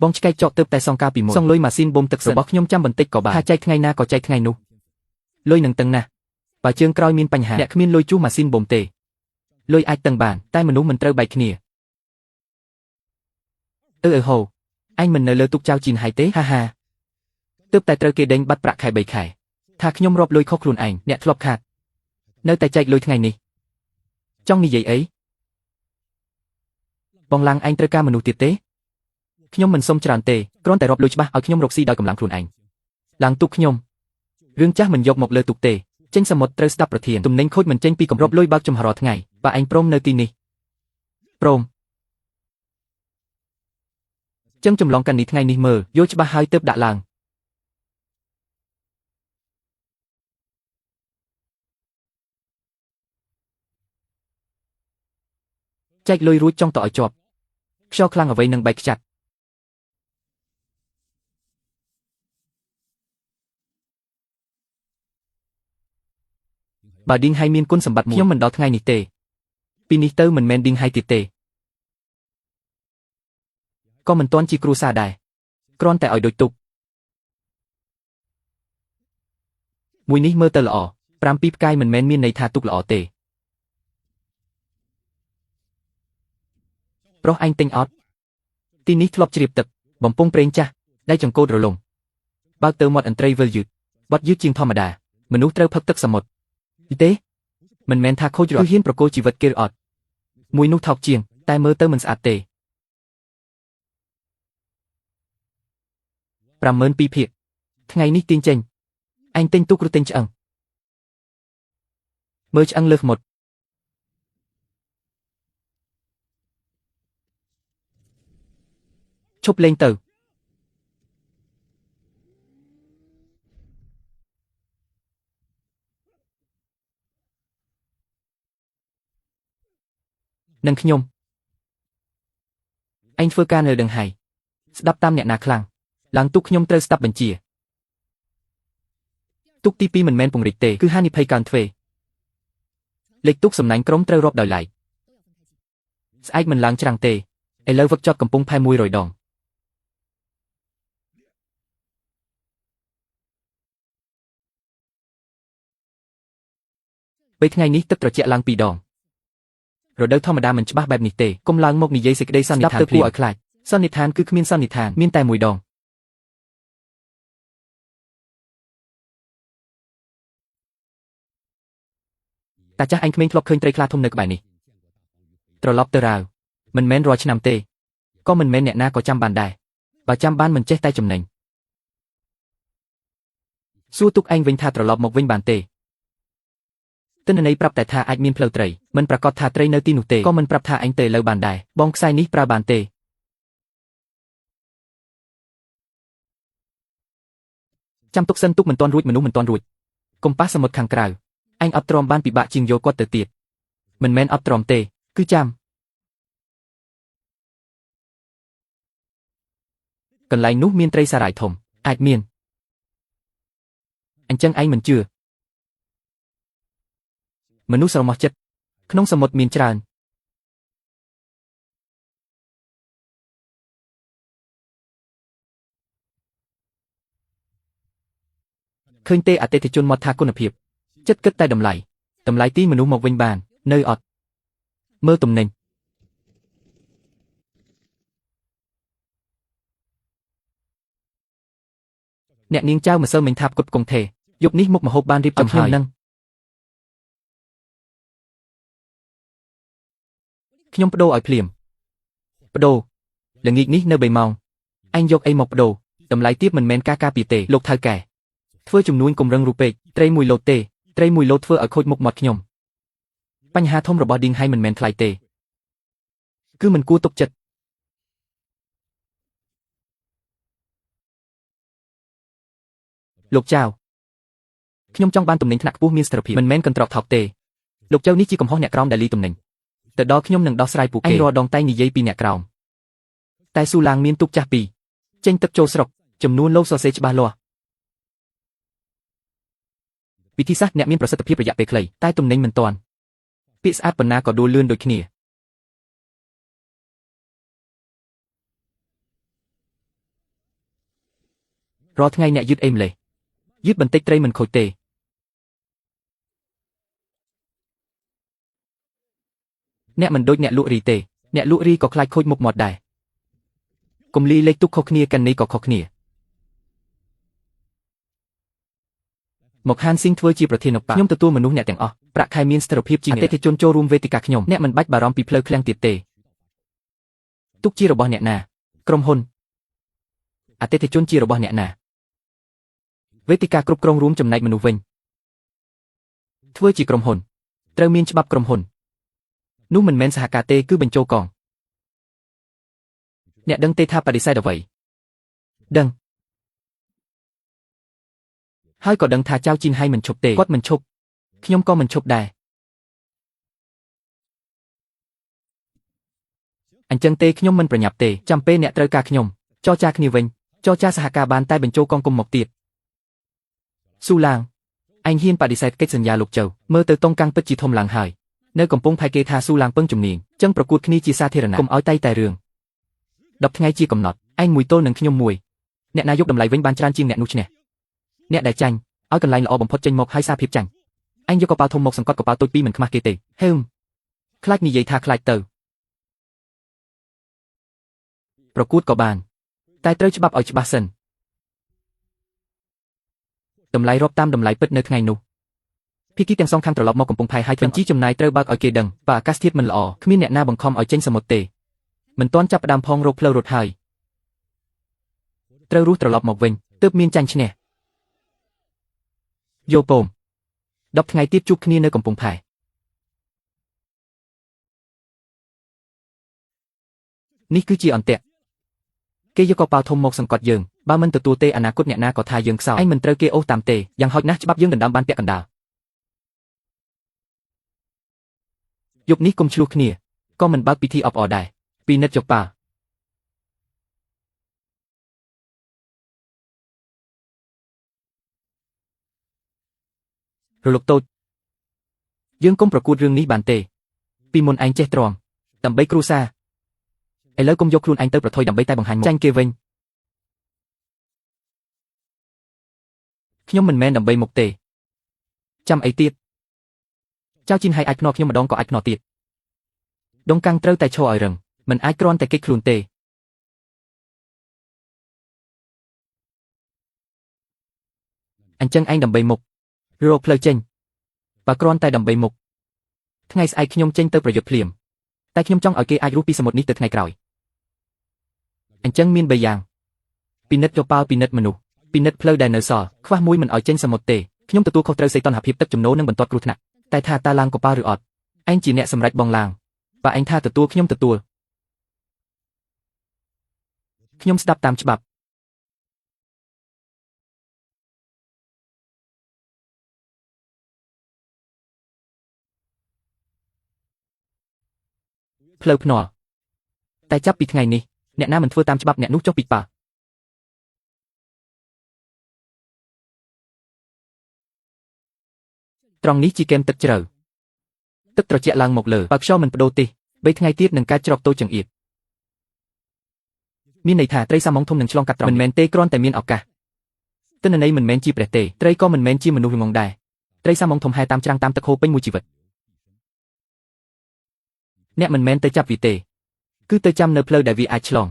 A: បងឆ្កែចកទៅតែសងការពីមុនសងលុយម៉ាស៊ីនបូមទឹករបស់ខ្ញុំចាំបន្តិចក៏បានថាចែកថ្ងៃណាក៏ចែកថ្ងៃនោះលុយនឹងតឹងណាស់បើជើងក្រោយមានបញ្ហាអ្នកគ្មានលុយជួសម៉ាស៊ីនបូមទេលុយអាចតឹងបានតែមនុស្សមិនត្រូវបែកគ្នាអឺហូអញមិននៅលើទូកចៅជីនហើយទេហាហាទើបតែត្រូវគេដេញបាត់ប្រាក់ខែ3ខែថាខ្ញុំរាប់លុយខុសខ្លួនឯងអ្នកធ្លាប់ខាតនៅតែចែកលុយថ្ងៃនេះចង់និយាយអីបងឡាំងឯងត្រូវការមនុស្សទៀតទេខ្ញុំមិនសុំច្រើនទេគ្រាន់តែរាប់លុយច្បាស់ឲ្យខ្ញុំរកស៊ីដោយកម្លាំងខ្លួនឯងឡើងទូកខ្ញុំរឿងចាស់មិនយកមកលើទូកទេចេញសមុទ្រត្រូវស្ដាប់ប្រធានទំនិញខូចមិនចេញពីកម្របលុយបើកចំហរាល់ថ្ងៃបើឯងព្រមនៅទីនេះព្រមចឹងចម្លងកាន់នេះថ្ងៃនេះមើលយល់ច្បាស់ហើយទើបដាក់ឡើងចែកលុយរួចចង់តឲ្យជាប់ខ្យល់ខ្លាំងអ្វីនឹងបែកខ្ចាត់បើឌីងហៃមានគុណសម្បត្តិមួយខ្ញុំមិនដល់ថ្ងៃនេះទេពីនេះទៅមិនមែនឌីងហៃទៀតទេក៏មិនទាន់ជាគ្រួសារដែរគ្រាន់តែឲ្យដូចទុកមួយនេះមើលទៅល្អ7ផ្កាយមិនមែនមានន័យថាទុកល្អទេ ប្រុសឯងទិញអត់ទីនេះធ្លាប់ជ្រាបទឹកបំពង់ប្រេងចាស់ដៃចង្កូតរលុងបើកទៅមាត់អន្ត្រីវិលយឺតបត់យឺតជាងធម្មតាមនុស្សត្រូវផឹកទឹកសមុទ្រទេមិនមែនថាខូចរត់គឺហ៊ានប្រគល់ជីវិតគេឬអត់មួយនោះថោកជាងតែមើលទៅមិនស្អាតទេ 52000ភាគថ្ងៃនេះទាញចេញឯងទិញទូកឬទិញឆ្អឹងមើលឆ្អឹងលើសមុទ្រឈប់លេងទៅនឹងខ្ញុំឯងធ្វើការនៅដឹងហើយស្ដាប់តាមអ្នកណាខ្លាំងឡើងទូកខ្ញុំត្រូវស្ដាប់បញ្ជាទូកទី2មិនមែនពង្រីកទេគឺហានិភ័យកើនទ្វេលេខទូកសំណាញ់ក្រុមត្រូវរាប់ដោយឡែកស្អែកមិនឡើងច្រាំងទេឥឡូវវឹកចតកំពង់ផែ100ដងពេលថ្ងៃនេះទឹកត្រជាក់ឡើង2ដងរដូវធម្មតាមិនច្បាស់បែបនេះទេកុំឡើងមកនិយាយសេចក្តីសន្និដ្ឋានទៅគួរឲ្យខ្លាចសន្និដ្ឋានគឺគ្មានសន្និដ្ឋានមានតែមួយដងតាចាស់ឯងក្មេងធ្លាប់ឃើញត្រីខ្លាធំនៅក្បែរនេះត្រឡប់ទៅរាវមិនមែនរាល់ឆ្នាំទេក៏មិនមែនអ្នកណាក៏ចាំបានដែរបើចាំបានមិនចេះតែចំណេញសួរទុកឯងវិញថាត្រឡប់មកវិញបានទេទិន្នន័យប្រាប់តែថាអាចមានផ្លូវត្រីមិនប្រកាសថាត្រីនៅទីនោះទេក៏មិនប្រាប់ថាឯងទៅលើបានដែរបងខ្សែនេះប្រើបានទេចាំទុកសិនទុកមិនទាន់រួចមនុស្សមិនទាន់រួចកុំប៉ះសមុទ្រខាងក្រៅឯងអត់ទ្រាំបានពិបាកជាងយកគាត់ទៅទៀតមិនមែនអត់ទ្រាំទេគឺចាំកន្លែងនោះមានត្រីសារាយធំអាចមានអញ្ចឹងឯងមិនជឿមនុស្សស្រមោះចិត្តក្នុងសមុទ្រមានច្រើនឃើញទេអតិថិជនមកថាគុណភាពចិត្តគិតតែតម្លៃតម្លៃទីមនុស្សមកវិញបាននៅអត់មើលទំនិញអ្នកនាងចៅម្សិលមិញថាផ្គត់ផ្គង់ទេយប់នេះមុខម្ហូបបានរៀបចំហើយនឹងខ្ញុំបដូរឲ្យភ្លាមបដូរល្ងាចនេះនៅ3ម៉ោងឯងយកអីមកបដូរតម្លៃទាបមិនមែនការការពារទេលោកថៅកែធ្វើជំនួញកុំរឹងរូបពេកត្រីមួយលោតទេត្រីមួយលោតធ្វើឲ្យខូចមុខមាត់ខ្ញុំបញ្ហាធំរបស់ឌីងហៃមិនមែនថ្លៃទេគឺមិនគួរទុកចិត្តលោកចៅខ្ញុំចង់បានទំនិញថ្នាក់ខ្ពស់មានស្ថិរភាពមិនមែនកន្ត្រកថោកទេលោកចៅនេះជាកំហុសអ្នកក្រោមដែលលីទំនិញទៅដល់ខ្ញុំនឹងដោះស្រាយពួកគេឯងរាល់ដងតែនិយាយពីអ្នកក្រោមតែស៊ូឡាងមានទូកចាស់ពីរចេញទឹកចូលស្រុកចំនួនលោកសរសេរច្បាស់លាស់វិធីសាស្ត្រអ្នកមានប្រសិទ្ធភាពរយៈពេលខ្លីតែទំនិញមិនទាន់ពាក្យស្អាតប៉ុណ្ណាក៏ដួលលឿនដូចគ្នារាល់ថ្ងៃអ្នកយឺតអីម្លេះយឺតបន្តិចត្រីមិនខូចទេអ្នកមិនដូចអ្នកលក់រីទេអ្នកលក់រីក៏ខ្លាចខូចមុខមាត់ដែរកុំលីលេខទុកខុសគ្នាកាន់នេះក៏ខុសគ្នាមកហានស៊ីងធ្វើជាប្រធានបក្សខ្ញុំទទួលមនុស្សអ្នកទាំងអស់ប្រាក់ខែមានស្ថិរភាពជាងអតិថិជនចូលរួមវេទិកាខ្ញុំអ្នកមិនបាច់បារម្ភពីផ្លូវឃ្លាំងទៀតទេទុកជារបស់អ្នកណាក្រុមហ៊ុនអតិថិជនជារបស់អ្នកណាវេទិកាគ្រប់គ្រងរួមចំណែកមនុស្សវិញធ្វើជាក្រុមហ៊ុនត្រូវមានច្បាប់ក្រុមហ៊ុននោះមិនមែនសហការទេគឺបញ្ចូលកងអ្នកដឹងទេថាបដិសេធអ្វីដឹងហើយក៏ដឹងថាចៅជីនហៃមិនឈប់ទេគាត់មិនឈប់ខ្ញុំក៏មិនឈប់ដែរអញ្ចឹងទេខ្ញុំមិនប្រញាប់ទេចាំពេលអ្នកត្រូវការខ្ញុំចរចាគ្នាវិញចរចាសហការបានតែបញ្ចូលកងគុំមកទៀតស៊ូឡាងឯងហ៊ានបដិសេធកិច្ចសន្យាលោកចៅមើលទៅតុងកាំងពិតជាធំឡើងហើយនៅកំពង់ផែគេថាស៊ូឡាងពឹងជំនាញចឹងប្រកួតគ្នាជាសាធារណៈកុំឲ្យតែតែរឿង10ថ្ងៃជាកំណត់ឯងមួយទល់នឹងខ្ញុំមួយអ្នកណាយកតម្លៃវិញបានច្រើនជាងអ្នកនោះឈ្នះអ្នកដែលចាញ់ឲ្យកន្លែងល្អបំផុតចេញមកឲ្យសារភាពចាញ់ឯងយកកប៉ាល់ធំមកសង្កត់កប៉ាល់តូចពីរមិនខ្មាស់គេទេហឹមខ្លាចនិយាយថាខ្លាចទៅ ប្រកួតក៏បានតែត្រូវច្បាប់ឲ្យច្បាស់សិនតម្លៃរាប់តាមតម្លៃពិតនៅថ្ងៃនោះភាគីទាំងសងខាងត្រឡប់មកកំពង់ផែហើយបញ្ជីចំណាយត្រូវបើកឲ្យគេដឹងបើអាកាសធាតុមិនល្អគ្មានអ្នកណាបង្ខំឲ្យចេញសមុទ្រទេមិនទាន់ចាប់ផ្ដើមផងរកផ្លូវរត់ហើយត្រូវរស់ត្រឡប់មកវិញទើបមានចាញ់ឈ្នះយោពង10ថ្ងៃទៀតជួបគ្នានៅកំពង់ផែនេះគឺជាអន្ទាក់គេយកកប៉ាល់ធំមកសង្កត់យើងបើមិនទទួលទេអនាគតអ្នកណាក៏ថាយើងខ្សោយឯងមិនត្រូវគេអូសតាមទេយ៉ាងហោចណាស់ច្បាប់យើងដណ្ដើមបានពាក់កណ្ដាលយប់នេះកុំឆ្លោះគ្នាក៏មិនបើកពិធីអបអរដែរពិនិត្យយកប៉ារលកតូចយើងកុំប្រកួតរឿងនេះបានទេពីមុនឯងចេះទ្រាំដើម្បីគ្រួសារឥឡូវកុំយកខ្លួនឯងទៅប្រថុយដើម្បីតែបង្ហាញមុខចាញ់គេវិញខ្ញុំមិនមែនដើម្បីមុខទេចាំអីទៀតចៅជីនហៃអាចភ្នាល់ខ្ញុំម្ដងក៏អាចភ្នាល់ទៀតដងកាំងត្រូវតែឈរឲ្យរឹងមិនអាចគ្រាន់តែគេចខ្លួនទេអញ្ចឹងឯងដើម្បីមុខរកផ្លូវចេញបើគ្រាន់តែដើម្បីមុខថ្ងៃស្អែកខ្ញុំចេញទៅប្រយុទ្ធភ្លាមតែខ្ញុំចង់ឲ្យគេអាចរស់ពីសមុទ្រនេះទៅថ្ងៃក្រោយអញ្ចឹងមាន3យ៉ាងពិនិត្យកប៉ាល់ពិនិត្យមនុស្សពិនិត្យផ្លូវដែលនៅសល់ខ្វះមួយមិនឲ្យចេញសមុទ្រទេខ្ញុំទទួលខុសត្រូវសីតុណ្ហភាពទឹកចំណូលនិងបន្ទាត់គ្រោះថ្នាក់តែថាតើឡើងកប៉ាល់ឬអត់ឯងជាអ្នកសម្រេចបងឡើងបើឯងថាទទួលខ្ញុំទទួលខ្ញុំស្ដាប់តាមច្បាប់ផ្លូវភ្នាល់តែចាប់ពីថ្ងៃនេះអ្នកណាមិនធ្វើតាមច្បាប់អ្នកនោះចុះពីប៉ាត្រង់នេះជាគែមទឹកជ្រៅទឹកត្រជាក់ឡើងមកលើបើខ្យល់មិនបដូរទេ3ថ្ងៃទៀតនឹងកើតច្រកតូចចង្អៀតមានន័យថាត្រីសាម៉ុងធំនឹងឆ្លងកាត់ត្រង់មិនមែនទេគ្រាន់តែមានឱកាសទិន្នន័យមិនមែនជាព្រះទេត្រីក៏មិនមែនជាមនុស្សល្ងង់ដែរត្រីសាម៉ុងធំហែតាមច្រាំងតាមទឹកហូរពេញមួយជីវិតអ្នកមិនមែនទៅចាប់វាទេគឺទៅចាំនៅផ្លូវដែលវាអាចឆ្លង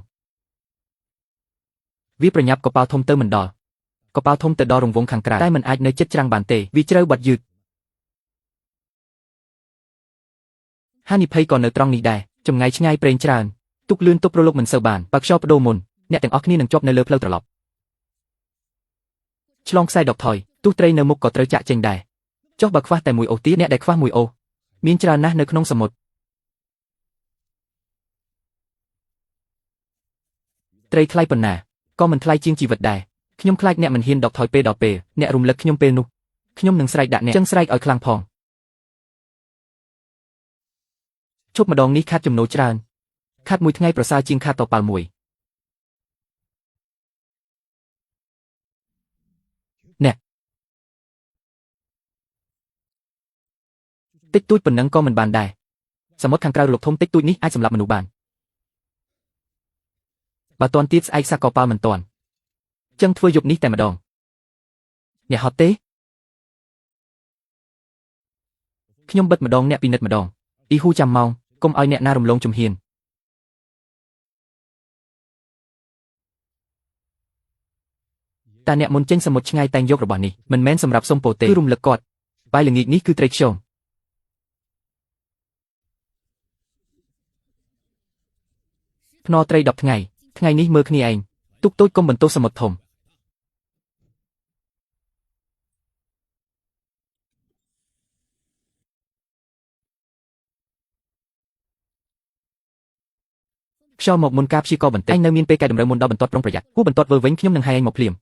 A: វាប្រញាប់កប៉ាល់ធំទៅមិនដល់កប៉ាល់ធំទៅដល់រង្វង់ខាងក្រៅតែមិនអាចនៅចិត្តច្រាំងបានទេវាជ្រៅបាត់យឺតហានិភ័យក៏នៅត្រង់នេះដែរចម្ងាយឆ្ងាយប្រេងច្រើនទុកលឿនទប់រលកមិនសូវបានបើខ្យល់បដូរមុនអ្នកទាំងអស់គ្នានឹងជាប់នៅលើផ្លូវត្រឡប់ឆ្លងខ្សែដកថយទោះត្រីនៅមុខក៏ត្រូវចាក់ចេញដែរចុះបើខ្វះតែមួយអូសទៀតអ្នកដែលខ្វះមួយអូសមានច្រើនណាស់នៅក្នុងសមុទ្រត្រីថ្លៃប៉ុណ្ណាក៏មិនថ្លៃជាងជីវិតដែរខ្ញុំខ្លាចអ្នកមិនហ៊ានដកថយពេលដល់ពេលអ្នករំលឹកខ្ញុំពេលនោះខ្ញុំនឹងស្រែកដាក់អ្នកចឹងស្រែកឲ្យខ្លាំងផងជប់ម្ដងនេះខាត់ចំណូលច្រើនខាត់មួយថ្ងៃប្រសើរជាងខាត់តប៉ាល់មួយអ្នកតិចតួចប៉ុណ្ណឹងក៏មិនបានដែរសមុទ្រខាងក្រៅរលកធំតិចតួចនេះអាចសម្លាប់មនុស្សបានបើតន់ទៀតស្អែកសាកកប៉ាល់មិនតន់ចឹងធ្វើយប់នេះតែម្ដងអ្នកហត់ទេខ្ញុំបិទម្ដងអ្នកពិនិត្យម្ដងអ៊ីហ៊ូចាំម៉ោងកុំឲ្យអ្នកណារំលងជំហានតែអ្នកមុនចេញសមុទ្រឆ្ងាយតែងយករបស់នេះមិនមែនសម្រាប់សុំពោទេគឺរំលឹកគាត់បាយល្ងាចនេះគឺត្រីខ្យងភ្នរត្រី10ថ្ងៃថ្ងៃនេះមើលគ្នាឯងទុកតូចកុំបន្ទោសសមុទ្រធំខ្យល់មកមុនការព្យាករណ៍បន្តិចឯងនៅមានពេលកែតម្រូវមុនដល់បន្ទាត់ប្រុងប្រយ័ត្នគួរបន្ទាត់វិលវិញខ្ញុំនឹងហៅឯងមកភ្លាម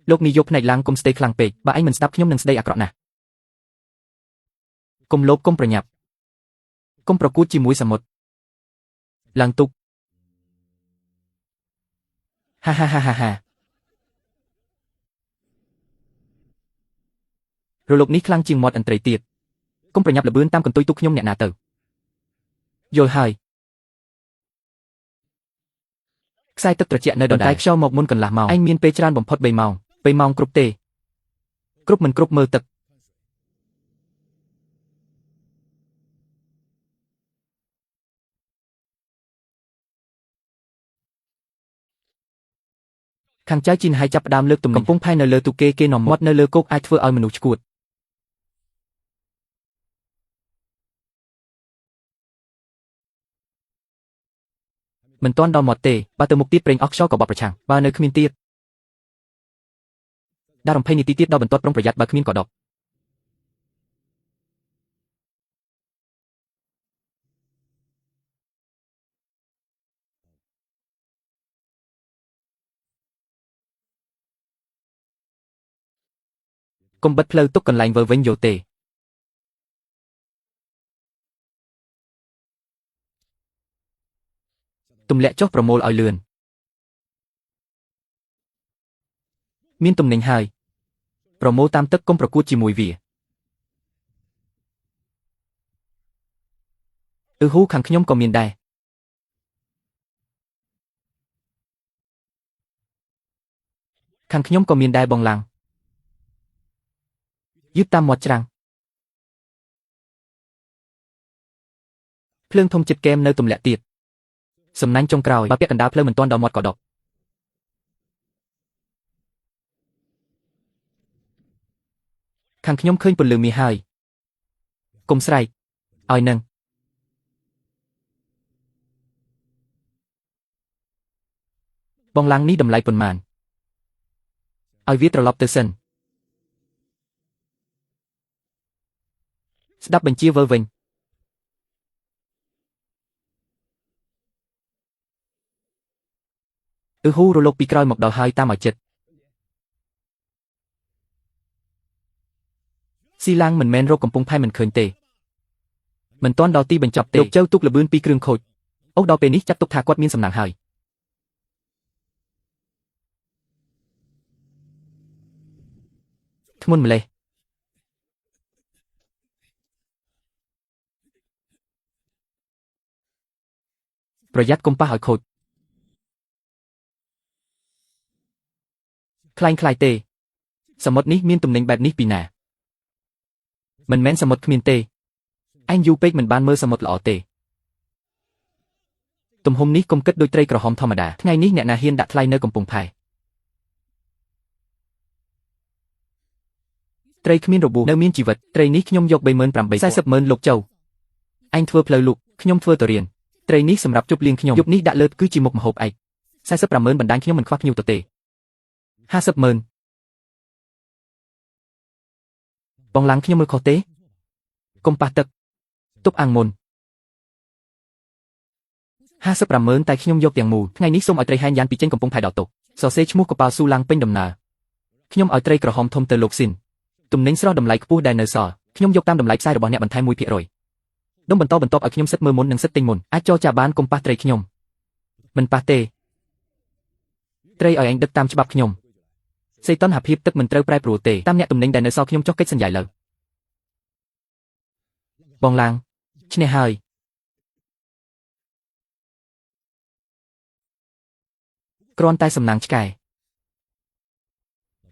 A: លោកនាយកផ្នែកឡើងកុំស្ទេខ្លាំងពេកបើឯងមិនស្ដាប់ខ្ញុំនឹងស្ដីអាក្រក់ណាស់កុំលោភកុំប្រញាប់កុំប្រកួតជាមួយសមុទ្រឡើងទុកហាហាហាហាហារលកនេះខ្លាំងជាងមាត់អន្ត្រីទៀតកុំប្រញាប់ល្បឿនតាមកន្ទុយទុកខ្ញុំអ្នកណាទៅយល់ហើយខ្សែទឹកត្រជាក់នៅដដែលខ្យល់មកមុនកន្លះម៉ោងឯងមានពេលច្រើនបំផុត3ម៉ោង3ម៉ោងគ្រប់ទេគ្រប់មិនគ្រប់មើលទឹក ខាងចៅជីនហើយចាប់ផ្ដើមលើកទំនិញកំពង់ផែនៅលើទូកគេនាំមាត់នៅលើគោកអាចធ្វើឲ្យមនុស្សឆ្កួតមិនទាន់ដល់មាត់ទេបើទៅមុខទៀតប្រេងអស់ខ្យល់ក៏បត់ប្រឆាំងបើនៅគ្មានទៀតដល់រំភ័យនាទីទៀតដល់បន្ទាត់ប្រុងប្រយ័ត្នបើគ្មានក៏ដកកុំបិទផ្លូវទុកកន្លែងវិលវិញយោទេទម្លាក់ចុះប្រមូលឲ្យលឿនមានទំនិញហើយប្រមូលតាមទឹកកុំប្រកួតជាមួយវាអឺហ៊ូខាងខ្ញុំក៏មានដែរខាងខ្ញុំក៏មានដែរបងឡាំងយឺតតាមមាត់ច្រាំងភ្លើងធំចិត្តកែមនៅទម្លាក់ទៀតសំណាញ់ចុងក្រោយបើពាក់កណ្ដាលផ្លូវមិនទាន់ដល់មាត់ក៏ដកខាងខ្ញុំឃើញពន្លឺមាសហើយកុំស្រែកឲ្យនឹងបងឡាំងនេះតម្លៃប៉ុន្មានឲ្យវាត្រឡប់ទៅសិនស្ដាប់បញ្ជាវិលវិញអឺហ៊ូរលកពីក្រោយមកដល់ហើយតាមឲ្យចិត្តស៊ីឡាំងមិនមែនរកកំពង់ផែមិនឃើញទេមិនទាន់ដល់ទីបញ្ចប់ទេលោកចៅទុកលបឿនពីគ្រឿងខូចអូដល់ពេលនេះចាត់ទុកថាគាត់មានសំណាងហើយធ្ងន់ម្លេះប្រយ័ត្នកុំប៉ះឲ្យខូចខ្លែងខ្លាយទេសមុទ្រនេះមានទំនិញបែបនេះពីណាមិនមែនសមុទ្រគ្មានទេឯងយូរពេកមិនបានមើលសមុទ្រល្អទេទំហំនេះកុំគិតដូចត្រីក្រហមធម្មតាថ្ងៃនេះអ្នកណាហ៊ានដាក់ថ្លៃនៅកំពង់ផែត្រីគ្មានរបួសនៅមានជីវិតត្រីនេះខ្ញុំយក 38,000 40,000 លោកចៅឯងធ្វើផ្លូវលក់ខ្ញុំធ្វើតរៀនត្រីនេះសម្រាប់ជប់លៀងខ្ញុំយប់នេះដាក់លើគឺជាមុខម្ហូបឯក 45,000 បណ្ដាញខ្ញុំមិនខ្វះភ្ញៀវទៅទេ 50,000 បងឡាំងខ្ញុំមើលខុសទេកុំប៉ះទឹកទប់អាំងមុន 55,000 តែខ្ញុំយកទាំងមូលថ្ងៃនេះសូមឲ្យត្រីហែងយ៉ានពីចេញកំពង់ផែដល់តុសរសេរឈ្មោះកប៉ាល់ស៊ូឡាំងពេញដំណើរខ្ញុំឲ្យត្រីក្រហមធំទៅលោកស៊ីនទំនិញស្រស់តម្លៃខ្ពស់ដែលនៅសល់ខ្ញុំយកតាមតម្លៃផ្សាយរបស់អ្នកបន្ថែម 1% ដុំបន្តបន្ទាប់ឲ្យខ្ញុំសិតមើលមុននិងសិតទិញមុនអាចចរចាបានកុំប៉ះត្រីខ្ញុំមិនប៉ះទេត្រីឲ្យឯងដឹកតាមច្បាប់ខ្ញុំសីតុណ្ហភាពទឹកមិនត្រូវប្រែប្រួលទេតាមអ្នកទំនិញដែលនៅសល់ខ្ញុំចុះកិច្ចសន្យាលើបងឡាងឈ្នះហើយគ្រាន់តែសំណាងឆ្កែ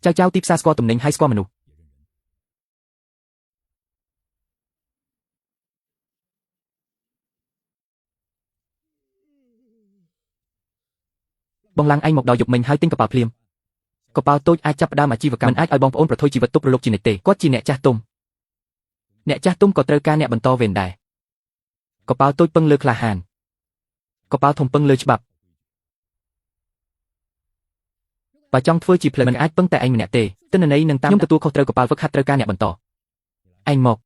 A: ចៅចៅទីផ្សារស្គាល់ទំនិញហើយស្គាល់មនុស្សបងឡាងឯងមកដល់យប់មិញហើយទិញកប៉ាល់ភ្លាមកប៉ាល់តូចអាចចាប់ផ្ដើមអាជីវកម្មមិនអាចឲ្យបងប្អូនប្រថុយជីវិតទប់រលកជានិច្ចទេគាត់ជាអ្នកចាស់ទុំអ្នកចាស់ទុំក៏ត្រូវការអ្នកបន្តវេនដែរកប៉ាល់តូចពឹងលើក្លាហានកប៉ាល់ធំពឹងលើច្បាប់បើចង់ធ្វើជាផ្លូវមិនអាចពឹងតែឯងម្នាក់ទេទិន្នន័យនឹងតាមខ្ញុំទទួលខុសត្រូវកប៉ាល់ហ្វឹកហាត់ត្រូវការអ្នកបន្តឯងមក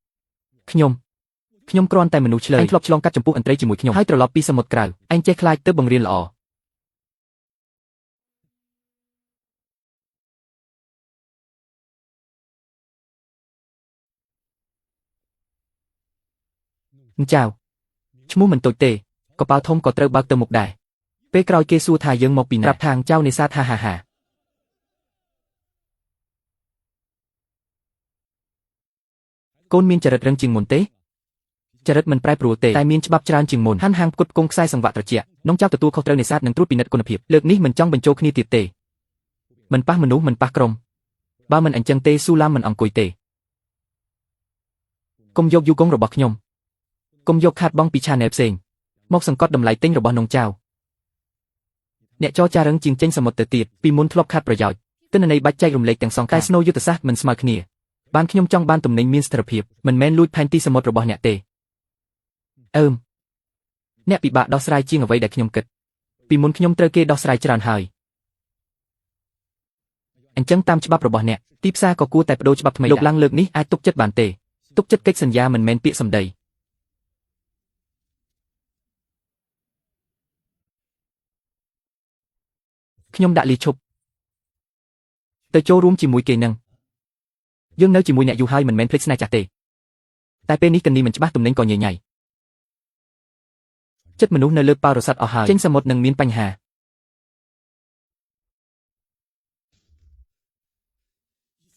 A: ខ្ញុំគ្រាន់តែមនុស្សឆ្លើយឯងធ្លាប់ឆ្លងកាត់ចំពោះអន្ត្រីជាមួយខ្ញុំហើយត្រឡប់ពីសមុទ្រក្រៅឯងចេះខ្លាចទៅបង្រៀនល្អចៅឈ្មោះមិនតូចទេកប៉ាល់ធំក៏ត្រូវបើកទៅមុខដែរពេលក្រោយគេសួរថាយើងមកពីណាប្រាប់ថាចៅនេសាទហាហាហាកូនមានចរិតរឹងជាងមុនទេចរិតមិនប្រែប្រួលទេតែមានច្បាប់ច្រើនជាងមុនហាន់ហាងផ្គត់ផ្គង់ខ្សែសង្វាក់ត្រជាក់នងចៅទទួលខុសត្រូវនេសាទនិងត្រួតពិនិត្យគុណភាពលើកនេះមិនចង់បញ្ចូលគ្នាទៀតទេមិនប៉ះមនុស្សមិនប៉ះក្រុមបើមិនអញ្ចឹងទេស៊ូឡាមមិនអង្គុយទេកុំយកយូកងរបស់ខ្ញុំកុំយកខាតបងពីឆានែលផ្សេងមកសង្កត់តម្លៃទិញរបស់នងចៅ អ្នកចរចារឹងជាងចេញសមុទ្រទៅទៀតពីមុនធ្លាប់ខាត់ប្រយោជន៍ទិន្នន័យបាច់ចែករំលែកទាំងសងខាងតែស្នូលយុទ្ធសាស្ត្រមិនស្មើគ្នាបានខ្ញុំចង់បានទំនិញមានស្ថិរភាពមិនមែនលួចផែនទីសមុទ្ររបស់អ្នកទេអឺមអ្នកពិបាកដោះស្រាយជាងអ្វីដែលខ្ញុំគិតពីមុនខ្ញុំត្រូវគេដោះស្រាយច្រើនហើយអញ្ចឹងតាមច្បាប់របស់អ្នកទីផ្សារក៏គួរតែបដូរច្បាប់ថ្មីលោកឡើងលើកនេះអាចទុកចិត្តបានទេទុកចិត្តកិច្ចសន្យាមិនមែនពាក្យសម្ដីខ្ញុំដាក់លីឈប់ទៅចូលរួមជាមួយគេនឹងយើងនៅជាមួយអ្នកយូរហើយមិនមែនភ្លេចស្នេហ៍ចាស់ទេតែពេលនេះកនីមិនច្បាស់ទំនិញក៏ញញៃចិត្តមនុស្សនៅលើប៉ារស័តអស់ហើយចេញសមុទ្រនឹងមានបញ្ហា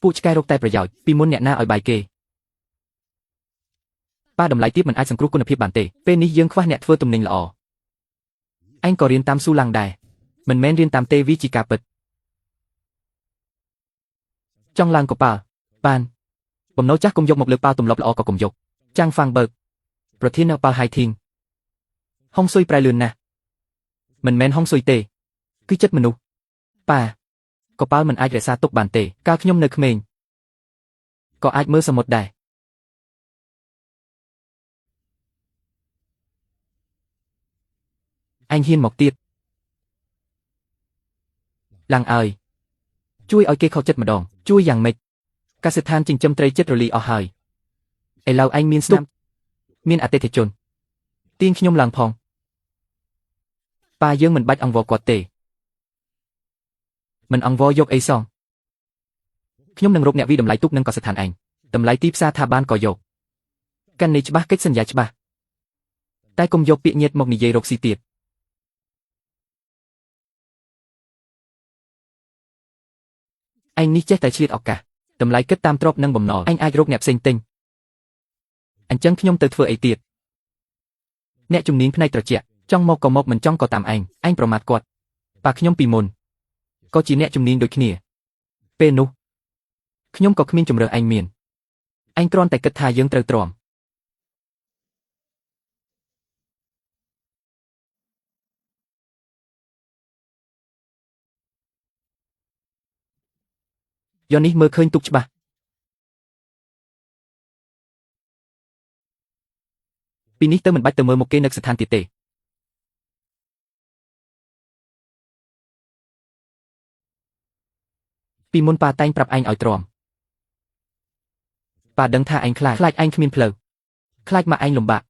A: ពួកឆ្កែរកតែប្រយោជន៍ពីមុនអ្នកណាឲ្យបាយគេប៉ាតម្លៃទាបមិនអាចសង្គ្រោះគុណភាពបានទេពេលនេះយើងខ្វះអ្នកធ្វើទំនិញល្អឯងក៏រៀនតាមស៊ូឡាំងដែរមិនមែនរៀនតាមទេវាជាការពិតចង់ឡើងកប៉ាល់បានបំណុលចាស់កុំយកមកលើប៉ាល់ទម្លាប់ល្អក៏កុំយកចាំងហ្វាងបើកប្រធាននៅប៉ាល់ហៃធីងហុងស៊ុយប្រែលឿនណាស់មិនមែនហុងស៊ុយទេគឺចិត្តមនុស្សប៉ាកប៉ាល់មិនអាចរក្សាទុកបានទេកាលខ្ញុំនៅក្មេងក៏អាចមើលសមុទ្រដែរឯងហ៊ានមកទៀតឡើងអើយជួយឲ្យគេខកចិត្តម្ដងជួយយ៉ាងម៉េចកសិដ្ឋានចិញ្ចឹមត្រីចិត្តរលីអស់ហើយឥឡូវឯងមានស្នាមមានអតិថិជនទាញខ្ញុំឡើងផងប៉ាយើងមិនបាច់អង្វរគាត់ទេមិនអង្វរយកអីសោះខ្ញុំនឹងរកអ្នកវិតម្លៃទូកនឹងកសិដ្ឋានឯងតម្លៃទីផ្សារថាបានក៏យកកាន់នេះច្បាស់កិច្ចសន្យាច្បាស់តែកុំយកពាក្យញាតមកនិយាយរកស៊ីទៀតឯងនេះចេះតែឆ្លៀតឱកាសតម្លៃគិតតាមទ្រព្យនិងបំណុលឯងអាចរកអ្នកផ្សេងទិញអញ្ចឹងខ្ញុំទៅធ្វើអីទៀតអ្នកជំនាញផ្នែកត្រជាក់ចង់មកក៏មកមិនចង់ក៏តាមឯងឯងប្រមាថគាត់ប៉ាខ្ញុំពីមុនក៏ជាអ្នកជំនាញដូចគ្នាពេលនោះខ្ញុំក៏គ្មានជំរឿឯងមានឯងគ្រាន់តែគិតថាយើងត្រូវទ្រាំយកនេះមើលឃើញទុកច្បាស់ពីនេះទៅមិនបាច់ទៅមើលមុខគេនៅស្ថានទៀតទេពីមុនប៉ាតែងប្រាប់ឯងឲ្យទ្រាំប៉ាដឹងថាឯងខ្លាចខ្លាចឯងគ្មានផ្លូវខ្លាចមកឯងលំបាក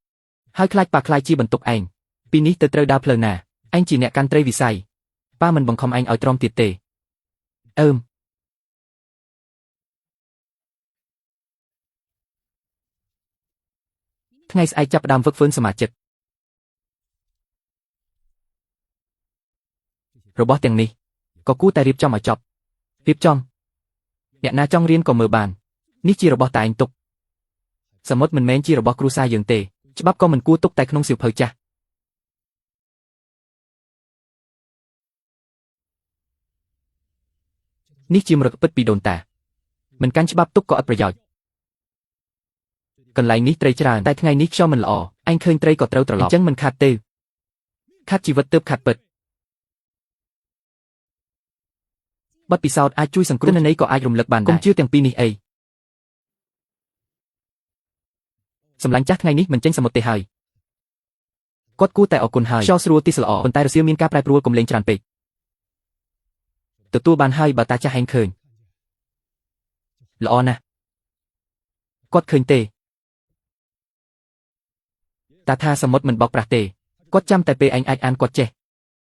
A: ហើយខ្លាចប៉ាខ្លាចជាបន្ទុកឯងពីនេះទៅត្រូវដើរផ្លូវណាឯងជាអ្នកកាន់ត្រីវិស័យប៉ាមិនបង្ខំឯងឲ្យទ្រាំទៀតទេអឺមថ្ងៃស្អែកចាប់ផ្ដើមហ្វឹកហ្វឺនសមាជិករបស់ទាំងនេះក៏គួរតែរៀបចំឲ្យចប់រៀបចំអ្នកណាចង់រៀនក៏មើលបាននេះជារបស់តែឯងទុកសមុទ្រមិនមែនជារបស់គ្រួសារយើងទេច្បាប់ក៏មិនគួរទុកតែក្នុងសៀវភៅចាស់នេះជាមរតកពិតពីដូនតាមិនកាន់ច្បាប់ទុកក៏ឥតប្រយោជន៍កន្លែងនេះត្រីច្រើនតែថ្ងៃនេះខ្យល់មិនល្អឯងឃើញត្រីក៏ត្រូវត្រឡប់អញ្ចឹងមិនខាត់ទេខាត់ជីវិតទើបខាត់ពិតបទពិសោធន៍អាចជួយសង្គ្រោះទិន្នន័យក៏អាចរំលឹកបានដែរកុំជឿទាំងពីរនេះអីសម្លាញ់ចាស់ថ្ងៃនេះមិនចេញសមុទ្រទេហើយគាត់គួរតែអរគុណហើយខ្យល់ស្រួលទីស្ល្អប៉ុន្តែរសៀលមានការប្រែប្រួលកុំលេងច្រើនពេកទទួលបានហើយបើតាចាស់ឯងឃើញល្អណាស់គាត់ឃើញទេតាថាសមុទ្រមិនបោកប្រាស់ទេគាត់ចាំតែពេលឯងអាចអានគាត់ចេះ